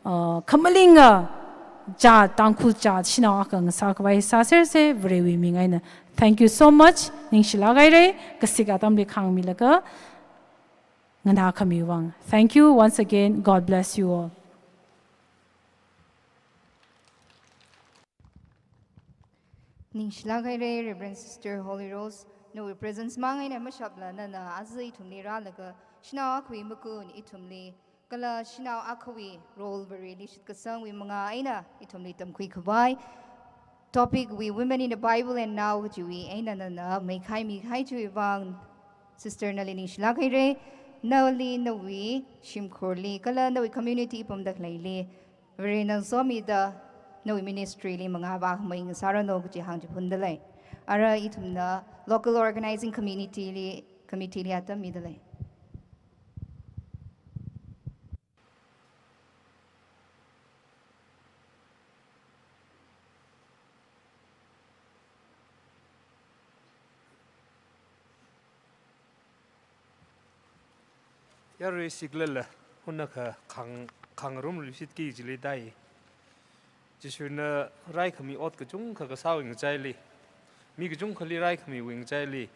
uh, khamalinga jat, Tangkhul jat shanao akha ngasākhavai sāsersei, Varewui ming eina. Thank you so much. Ningshilāk hairei, kasik atamli khāngmilaga nganākhami vang. Thank you once again. God bless you all. Ningshilāk hairei, Reverend Sister Holy Rose, nawui presence mang eina mashapla nana aja ithumli rālaga, shanao akhawui magun ithumli, kala shanao akhawui role Vareli shitkasangwui mangā eina ithumli tamkhuikhavai. Topic wui Women in the Bible and Now kajiwui eina nana maikhai mikahai chiwui vang Sister nali ningshilāk haira, nali nawui shimkhurli, kala nawui community pamda khaleili, Varena somida, nawui ministry li mangā vākhamei ngasāranu kaji hāngchiphunda lei. Ara ithumna local organizing community li, committee li atam mida lei. Yarui siklala, hunakha khang, khangarum lushitki jili dai. Jishuna raikhami ot kachungkha kasāwui ngachaili, mi kachungkhali raikhamiwui ngachaili,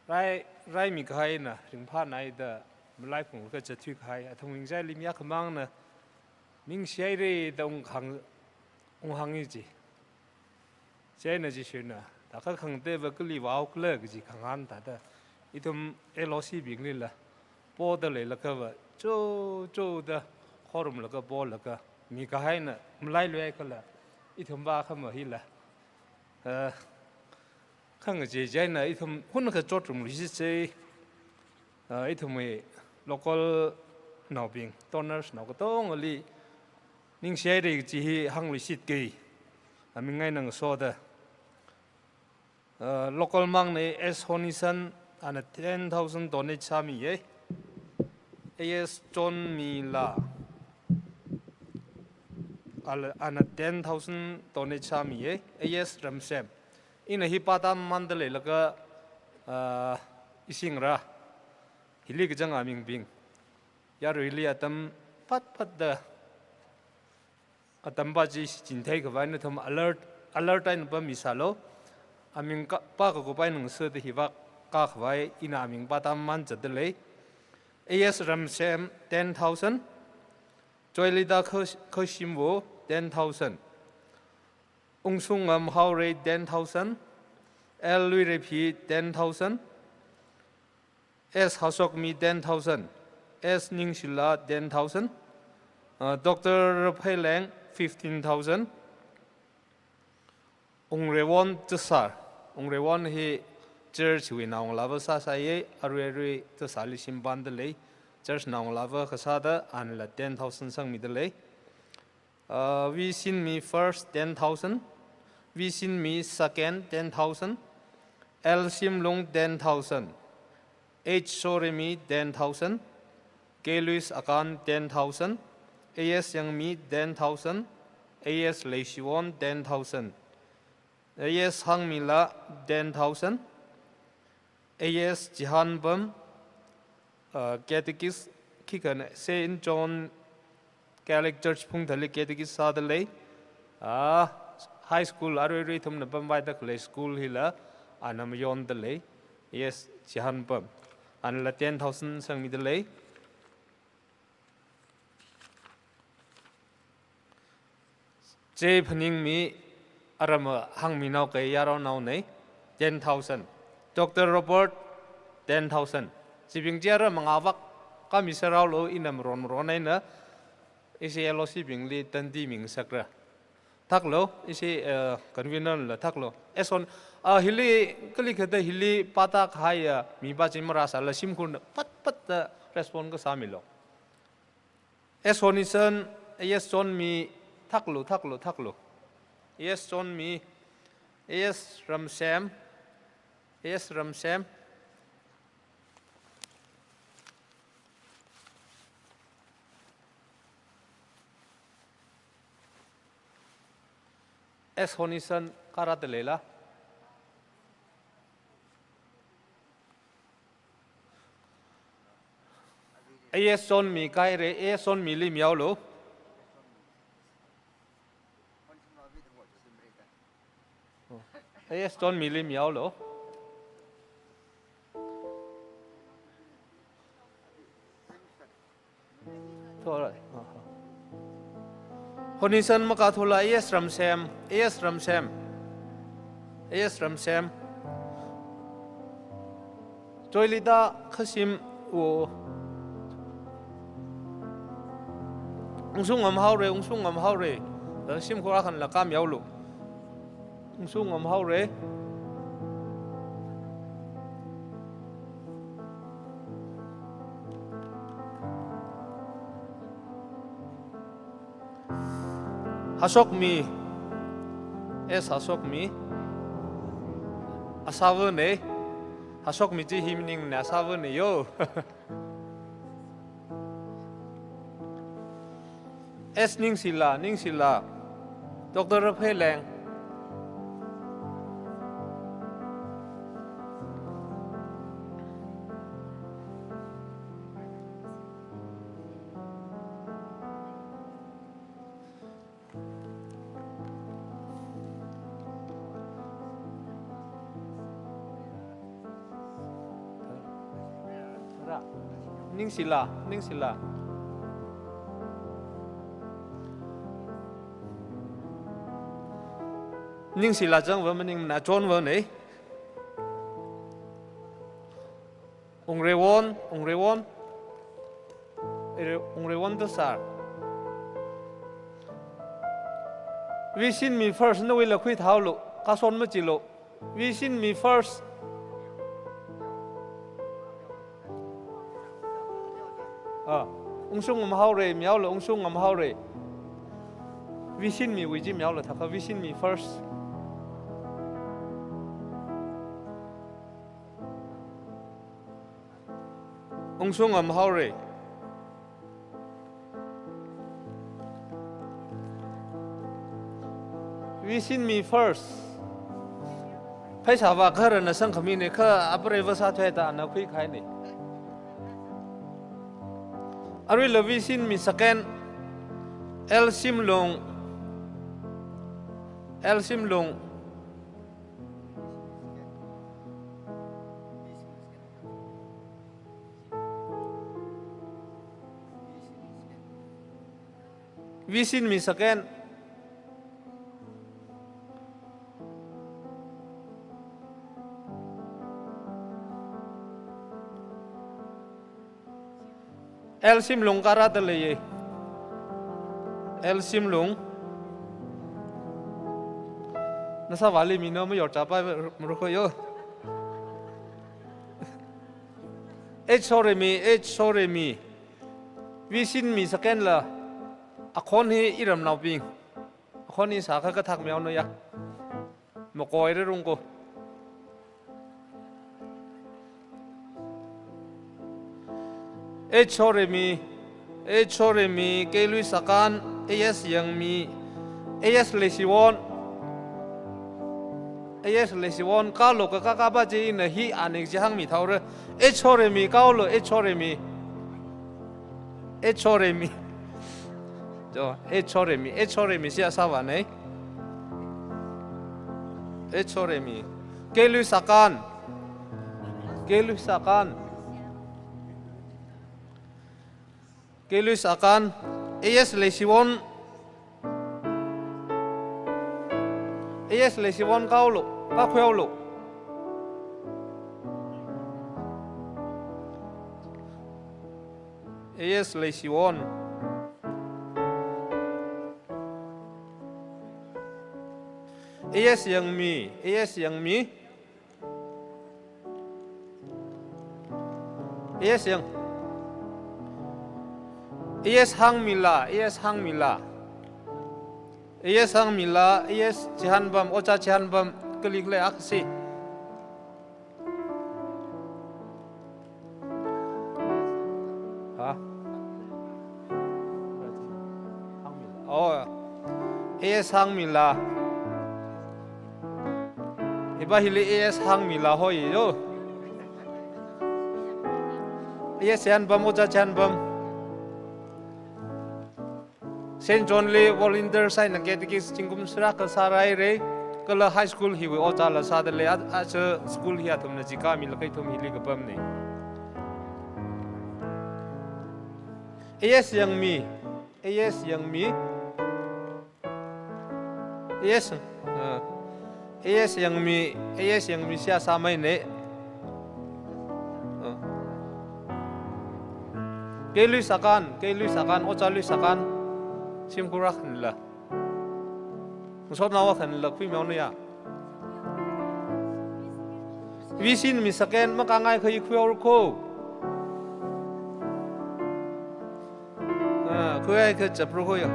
rai, raimi kahaina ringphānaida, malaiphung kachat thuikahai, athumwui ngachaili mi akhamangna ningshi haira da ungkhang, unghāngi ji. Chieina Jishuna, thākha khangateiva kali vāhaokhala kaji khangahān thāda, ithum L O C binglila poda leilakhava, cho, choda khorumlaga polaga, mi kahaina malailuiakhala, ithum vākhama hila, ah, khangachei chieina ithum hunakha chotrum lushitsei, ah, ithumwui local naobing, donors nao katongali ningshi haira kaji hi hāngluishitki, aming eina ngasoda. Ah, local mangna S Honison, ana ten thousand donate sāmiya. A S Chonmila, ala, ana ten thousand donate sāmiya. A S Ramsem, ina hi pātāmamānda leilaga, ah, ishi ngarā, hili kazang amingbing, yaruili atam phatphatda, atam pā chi shichinthei khavai nathum alert, alert eina pamisālu. Aming ka, pākakup eina ngasāda hi vākakhavai ina aming pātāmamān zatda lei. A S Ramsem, ten thousand. Joylida Kha-, Khashimwo, ten thousand. Ungsungam Haorei, ten thousand. L Luireiphi, ten thousand. S Hashokmi, ten thousand. S Ningshila, ten thousand. Uh, Doctor Rapheileng, fifteen thousand. Ungrewon Chasar. Ungrewon hi church wui naongalāva sāsāya, arui arui Chasarli shimpanda lei. Church naongalāva kasāda anala ten thousand sangmida lei. Uh, Visinmi first, ten thousand. Visinmi second, ten thousand. L Simlung, ten thousand. H Soremi, ten thousand. K Louis Akan, ten thousand. A S Yangmi, ten thousand. A S Leishiwon, ten thousand. A S Hangmila, ten thousand. A S Chihanpam, uh, Catechist, khikha Saint John Catholic Church Phungthali Catechist sāda lei. Ah, high school arui arui ithumna pamvaida khalei school hila ana mayonda lei. A S Chihanpam, anala ten thousand sangmida lei. Che Phaningmi, arama Hangminao kai yarao naona, ten thousand. Doctor Robert, ten thousand. Chibing chi ara mangā vākami sāraolu, ina maron maron eina ishi L O C bingli tandi mingasakra. Thaklu, ishi, eh, convener la thaklu. Eson, ah, hili, kali khada hili pātākahaiya, mi pā chi marāsāla shimkhurna phatphatda respond kasāmilu. S Honison, A S Chonmi, thaklu, thaklu, thaklu. A S Chonmi, A S Ramsem, A S Ramsem. S Honison, kharāda leila. A S Chonmi kahaira, A S Chonmili mihaolu. A S Chonmili mihaolu. Thora. Honison makathula, A S Ramsem, A S Ramsem, A S Ramsem. Joylida Khashimwo. Ungsungam Haorei, Ungsungam Haorei. Shimkhur akhanla kha mihaolu. Ungsungam Haorei. Hashokmi. S Hashokmi. Asāvāne. Hashokmi chi hi maningmana, asāvāne yo. S Ningshila, Ningshila. Doctor Rapheileng. Ningshila, Ningshila. Ningshila chang va maningmana, chon vāne. Ungreiwon, Ungreiwon. Ere, Ungreiwon Dasar. Visinmi first, nawuila khuithaolu. Kason machilu. Visinmi first. Ah, Ungshung Ngamhaorei, miaolu, Ungshung Ngamhaorei. Visinmiwui chi miaolu, thākha Visinmi first. Ungshung Ngamhaorei. Visinmi first. Pheisā vākharana sangkhamine, kha apreiva sāthuida ana khuikahaine. Aruila Visinmi second. L Shimlung. L Shimlung. Visinmi second. L Shimlung kharāda leiye. L Shimlung. Nasāvāli mino mayor chapa murukhoyo. H Shoremi, H Shoremi. Visinmi second la. Akhon hi iramnaobing. Akhon hi sākha kathak miaonaoya. Makoirarungko. H Shoremi, H Shoremi, K Luisakan, A S Yangmi, A S Leishiwon, A S Leishiwon, kalo ka ka kapa chi ina hi aning chi hāngmithaora. H Shoremi, kalo H Shoremi. H Shoremi. Jo, H Shoremi, H Shoremi, si asāvāne. H Shoremi. K Luisakan. K Luisakan. K Luisakan. A S Leishiwon. A S Leishiwon kalo, kakhuiaolo. A S Leishiwon. A S Yangmi, A S Yangmi. A S Yang. A S Hangmila, A S Hangmila. A S Hangmila, A S Chihanbam, Ocha Chihanbam, kali khalei akhasi. Ha? Oh, A S Hangmila. Hiva hili A S Hangmila hoi yo. A S Chihanbam, Ocha Chihanbam. Saint John li volunteer sāhaina catechist zingkum sāra kasā rāhaira, kala high school hiwui ojāla sāda lei, a, aja school hi athumna jikami laga ithum hili kapamne. A S Yangmi, A S Yangmi, A S, ah, A S Yangmi, A S Yangmi si asāmei ne. Ah. K Luisakan, K Luisakan, Ocha Luisakan. Shimkhur akhanla. Ngasotnao akhanla khuimihaonaya. Visin mi second makāngai kha i khuihaora kho. Ah, khuihai kha chapra kho ya.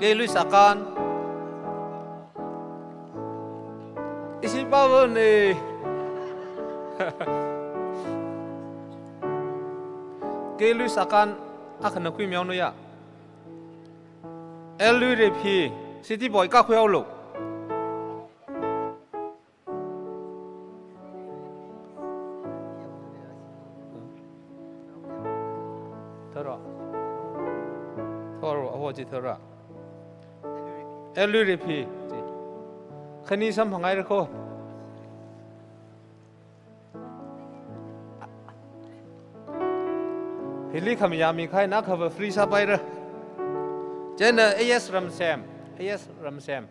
K. Luisakan. Ishi pāvane. K. Luisakan, akhana khuimihaono ya. L. Luirephi, City Boy kakhuihaolu. Thara. Thara, awo chi thara. L. Luirephi. Khani samphanghaira kho. Hili khamayā mikahai na khava free sāpaira. Chieina A S Ramsem. A S Ramsem.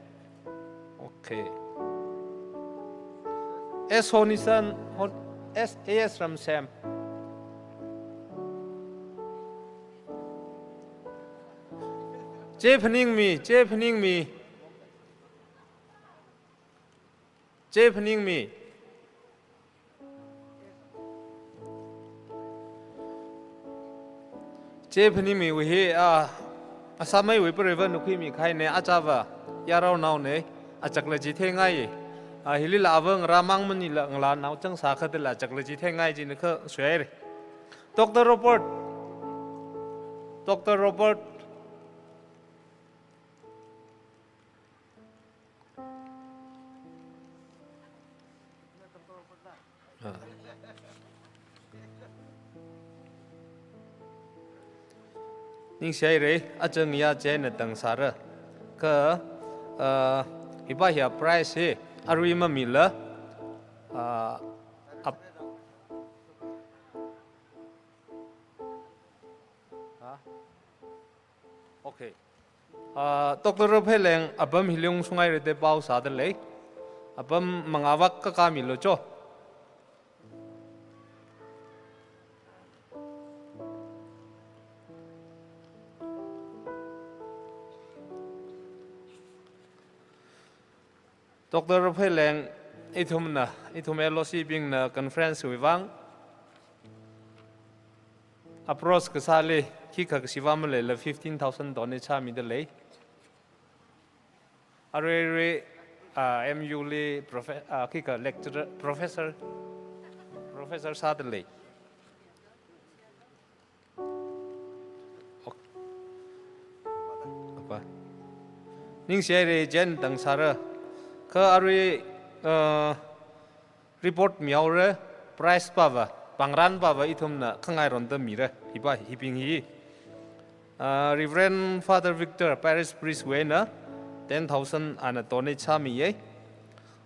Okay. S Honison, Hon-, S, A S Ramsem. Che Phaningmi, Che Phaningmi. Che Phaningmi. Che Phaningmiwui hi, ah, Assamwui Pareivana khuimikahaine, achāva, yarao naone, achākla chitheingai. Ah, hilila ava ngarā mang maningla ngalānao chang sākha dala achākla chitheingai jina kha suihaire. Doctor Robert. Doctor Robert. Ah. Ningshihaire, achang ya chieina tang sāra. Kha, ah, hipa hiya prize hi, arui mamila, ah, ap-, ha? Okay. Ah, Doctor Rapheileng apam hili ungshunghaira da pao sādalei. Apam mangāvak kakā milu cho. Doctor Rapheileng, ithumna, ithum L O C bingna conference wui vang approach kasāli, khikha kashiva maleila fifteen thousand donate sāmidalei. Arui arui, ah, M U li profe-, ah, khikha lecturer, professor, professor sādalei. Ok. Apa? Ningshihaire, chieina tang sāra. Kha arui, uh, report mihaora, prize pava, pāngran pava ithumna khangaironda mira, hipa, hibing hi. Uh, Reverend Father Victor, Parish Priest wui eina, ten thousand ana donate sāmiye.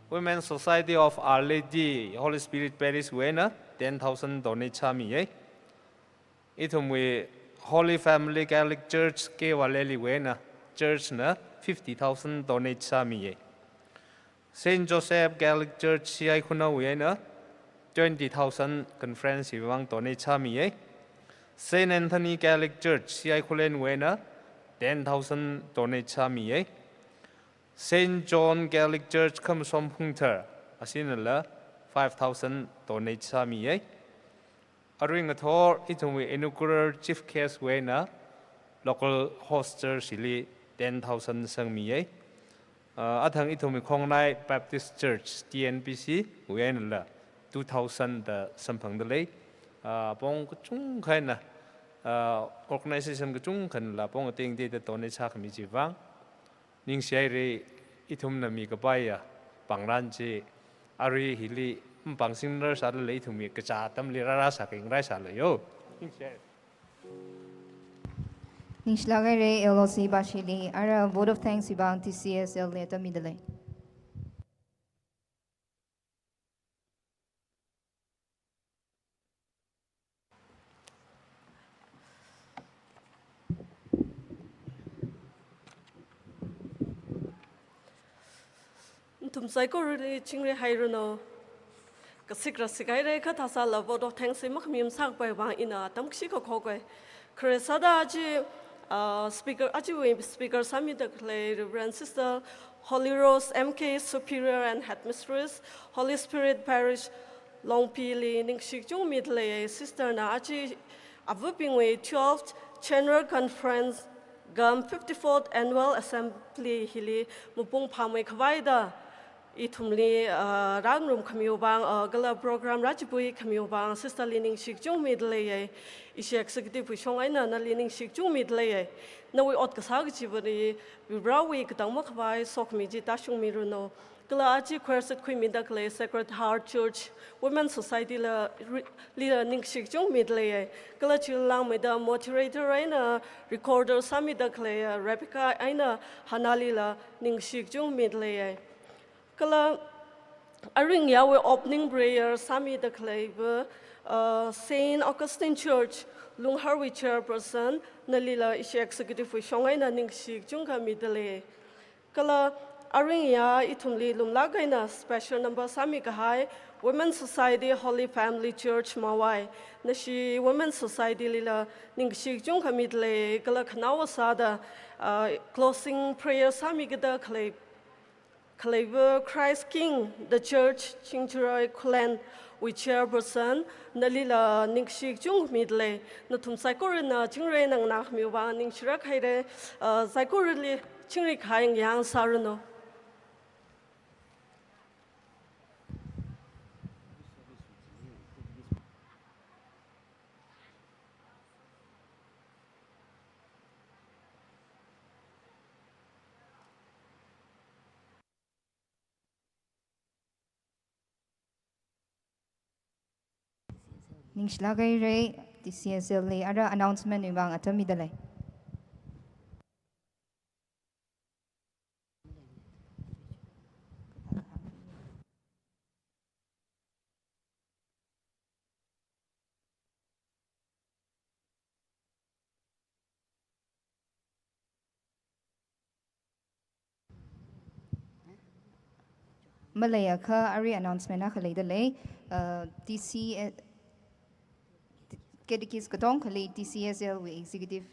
Women Society of Our Lady, Holy Spirit Parish wui eina, ten thousand donate sāmiye. Ithumwui Holy Family Catholic Church K Valley li wui eina church na fifty thousand donate sāmiye. Saint Joseph Catholic Church C I Khunou wui eina twenty thousand conference wui vang donate sāmiye. Saint Anthony Catholic Church C I Khullen wui eina ten thousand donate sāmiye. Saint John Catholic Church Khamasom Phungthar, ashinala five thousand donate sāmiye. Arui ngathor ithumwui inaugural chief guest wui eina local host church li ten thousand sangmiye. Uh, athang ithumwui Khongnai Baptist Church, T N B C, wui einala two thousand da samphangdalei. Uh, apong kachungkha eina, uh, organization kachungkhana apong ating dida donate sākhami chi vang. Ningshihaire, ithumna mikapaiya pāngran chi, arui hili mapāngsingrar sālala ithumwui kachā atamli rāra sākhangarai sālu yo. Ningshihaire. Ningshilāk haire L O C bashili, ara vote of thanks wui vang T C S L li atam midalei. Nathum saikorali chingri hairanu. Kasik rasik haira kha thāsāla vote of thanks hi makhami masākapai vang ina atam kashi kakhokhui. Khare sāda aja, ah, speaker, ajawui speaker sāmida khalei Reverend Sister Holy Rose M K, Superior and Headmistress, Holy Spirit Parish, Longpili ningshi kachungkha midalei. Sister na aja avabingwui twelfth General Conference Gam fifty-fourth Annual Assembly hili mapung phāmei khavaida ithumli, ah, rāngarum khamiwui vang, ah, kala program rāchipui khamiwui vang sister li ningshi kachungkha mida leiya. Ishi executive wui shong eina nali ningshi kachungkha mida leiya. Nawui ot kasā kachivali Varivarawui katang makhavai sokhami chi tāshungmiranu. Kala aja choir sākhuimida khalei Sacred Heart Church Women Society la ri-, lila ningshi kachungkha mida leiya. Kala chili langmeida moderator eina recorder sāmida khalei, uh, Rebecca eina Hannah lila ningshi kachungkha mida leiya. Kala aringawui opening prayer sāmida khaleiva, uh, Saint Augustine Church Lunghar wui chairperson, nalila ishi executive wui shong eina ningshi kachungkha mida lei. Kala aringya ithumli lumlāk eina special number sāmi kahai Women Society Holy Family Church Mawai. Nashi Women Society lila ningshi kachungkha mida lei, kala khanaowa sāda, ah, closing prayer sāmida khalei, khaleiva Christ King, the Church Chingjaroi Khullen wui chairperson, nalila ningshi kachungkha mida lei. Nathum saikorana chingri eina nganākhamiwui vang ningshirak haira, ah, saikorali chingri kahai ngayā sāranu. Ningshilāk haira, T C S L li ara announcement wui vang atam mida lei. Maleiakha arui announcement akha leida lei, uh, T C, Catechist katongali T C S L wui executive,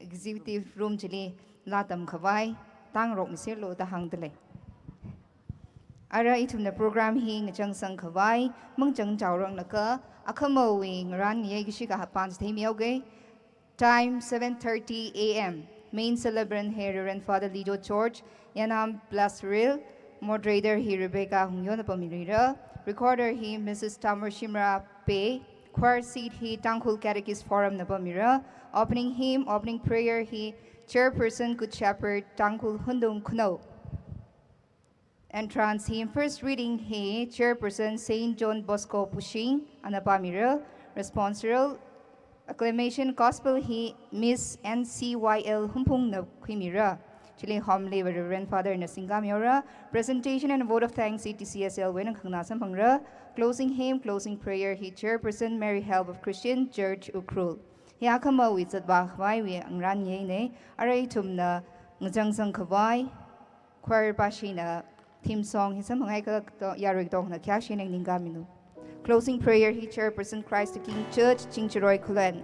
executive room chili laa tamkhavai tāngarokmiserlu da hāngda lei. Ara ithumna program hi ngachangsang khavai mangachang chaorang laga akhamawui ngarān ngayei kashi kahap pāng chitheimihaoga. Time, seven thirty A M. Main celebrant hi Reverend Father Lijo George, Yanam Blasril, moderator hi Rebecca Hungyo na pamirira, recorder hi Missus Tamar Shimra Pei, choir seat hi Tangkhul Catechist Forum na pamira, opening hymn, opening prayer hi Chairperson Good Shepherd Tangkhul Hundung Khunou. Entrance hymn, first reading hi Chairperson Saint John Bosco Pushing ana pamira, responsorial acclamation gospel hi Miss N C Y L Humphung na khuimira. Chili homily va Reverend Father na singkāmihaora. Presentation and vote of thanks hi T C S L wui eina khangna samphangra. Closing hymn, closing prayer hi Chairperson Mary Help of Christian Church Ukhrul. Hi akhamawui zatvā khavaiwui ngarān ngayeina, ara ithumna ngachangsang khavai choir pāshina theme song hi samphanghai kala yarui katongna khayākshi eina ningkāminu. Closing prayer hi Chairperson Christ the King Church, Chingjaroi Khullen.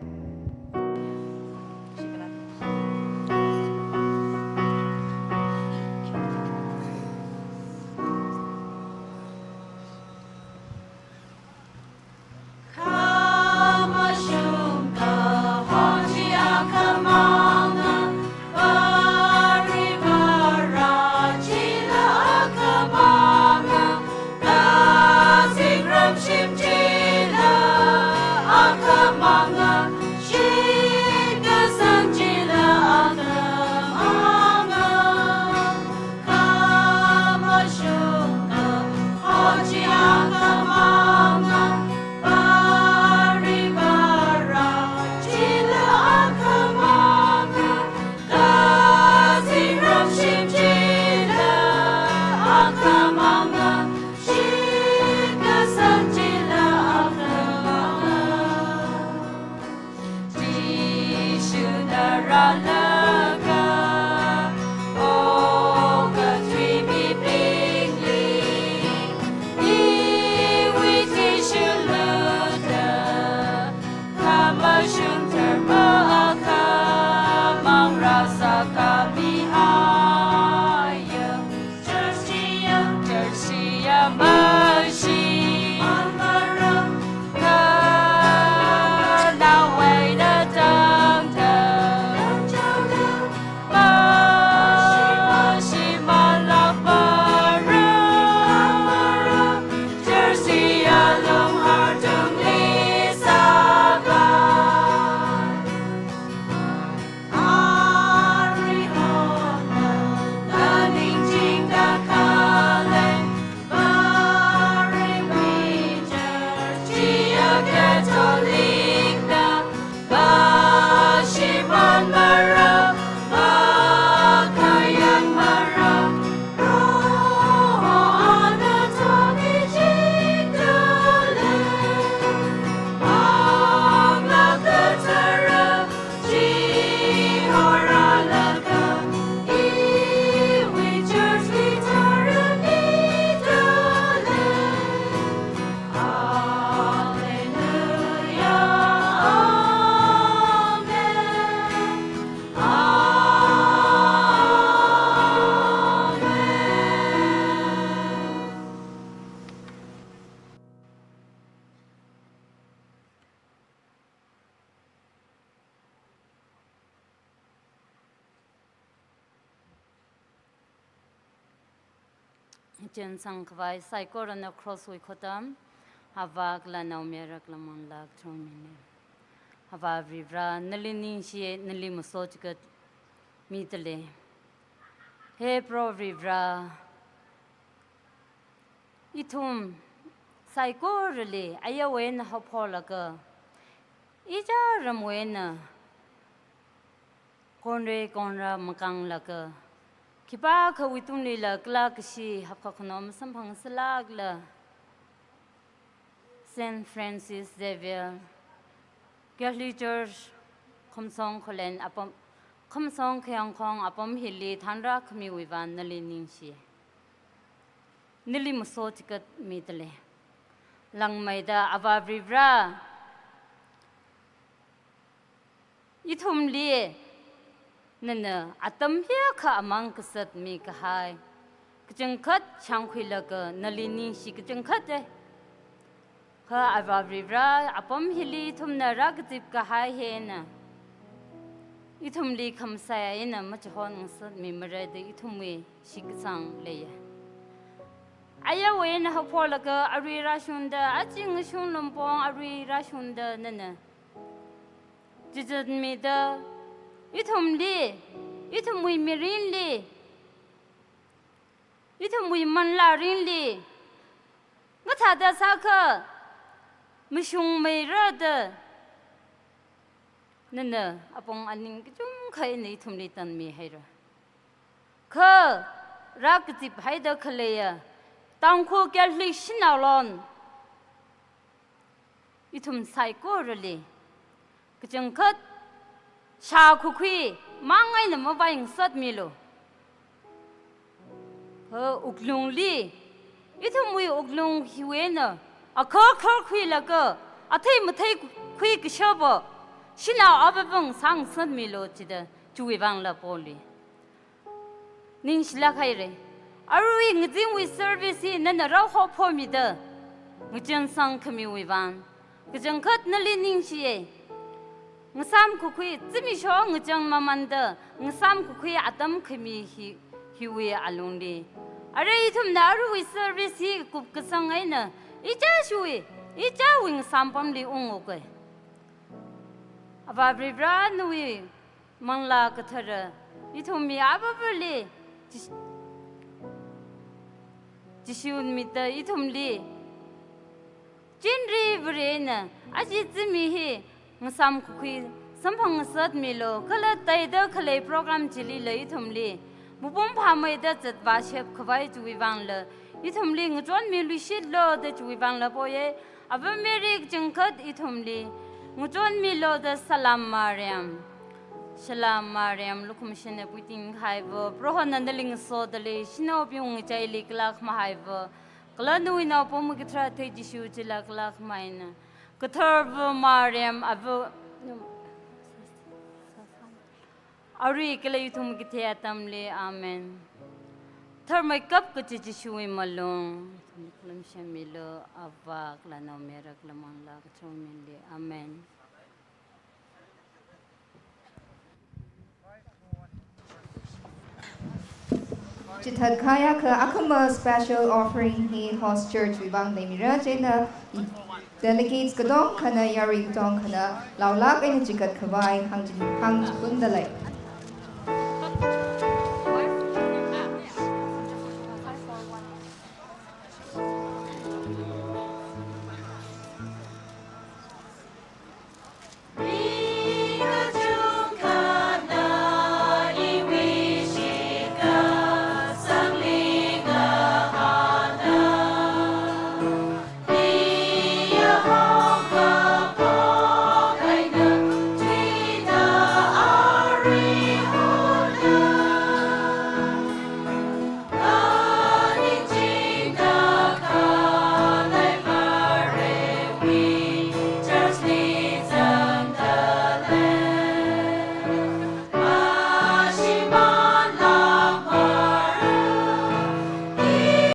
Chensang khavai saikorana cross wui khotam, Avā kala Naomayara kala Manglā Katharawui mingli. Avā Varivara, nali ningshi, nali maso chikat midalei. He Proho Varivara, ithum saikorali ayarwui eina haopholaga, ichā ramwui eina konrei konra makānglaga, khipākhawui tungli la kala kashi hapkakhano masamphang sālākla, Saint Francis Xavier Catholic Church Khumsong Khullen apam, Khumsong Khayangkhong apam hili thanrā khamiwui vang nali ningshi. Nali maso chikat midalei. Langmeida Avā Varivara, ithumli nana atam hiyākha amang kasat mikahai kachangkhat shāngkhuilaga nali ningshi kachangkhat e. Kha Avā Varivara, apam hili ithumna rākazip kahai hina ithumli khamasai eina machihon ngasat mimara da ithumwui shitkasang leiya. Ayarwui eina haopholaga arui rāshungda, aja ngashung lumpong arui rāshungda nana chizan mida, ithumli, ithumwui mirinli, ithumwui manglā ringli ngathāda sākha mashungmeira da nana apong aning kachungkha eina ithumli tanmihaira. Kha rākazip haida khaleiya Tangkhul Catholic shanao lon ithum saikorali kachangkhat shākakhui mang eina mavai ngasat milu. Kha wuklungli, ithumwui wuklung hiwui eina akhar kharkhuilaga athei matheikhui kashapa shanao avāva ngasā ngasat milu chida chiwui vangla Proholi ningshilāk haira. Arui ngazingwui service hi nana rāhaophomida ngachansang khamiwui vang kachangkhat nali ningshiya. Ngasāmkakhui, zimiksho ngachang mamanda ngasāmkakhui atam khami hi, hiwui alungli, arui ithumna aruiwui service hi kupkasang eina ichāshowui, ichāwui ngasāmpamli unguka. Avā Varivara, nawui Manglā Kathara ithumwui avāvali Ji-, Jishu mida ithumli chinri varena aja zimi hi ngasāmkakhui samphang ngasat milu, kala teida khalei program chilila ithumli mapung phāmeida zatvāshap khavai chiwui vangla ithumli ngachonmiluishitlu da chiwui vangla Prohoya. Avā Mary kachangkhat ithumli ngachonmilu da Salam Mariam. Salam Mariam, lukhamashan eina puitingkahaiva, Prohona nali ngasodalei, shanaobing ngachaili kala khamahaiva, kala nawui naopam kathara athei Jishu chila kala khamaina. Katharva Mariam, Avā, arui kala ithum kathei atamli. Amen. Tharmeikap kachi Jishuwui malung ithumli khuiluishitmilu, Avā kala Naomayara kala Manglā Katharawui mingli. Amen. Chithatkahaiakha akhama special offering hi host church wui vang leimira, chieina delegates katongkhana, yarui katongkhana laolāk eina chikat khavai hāngchin, hāngchikundalei.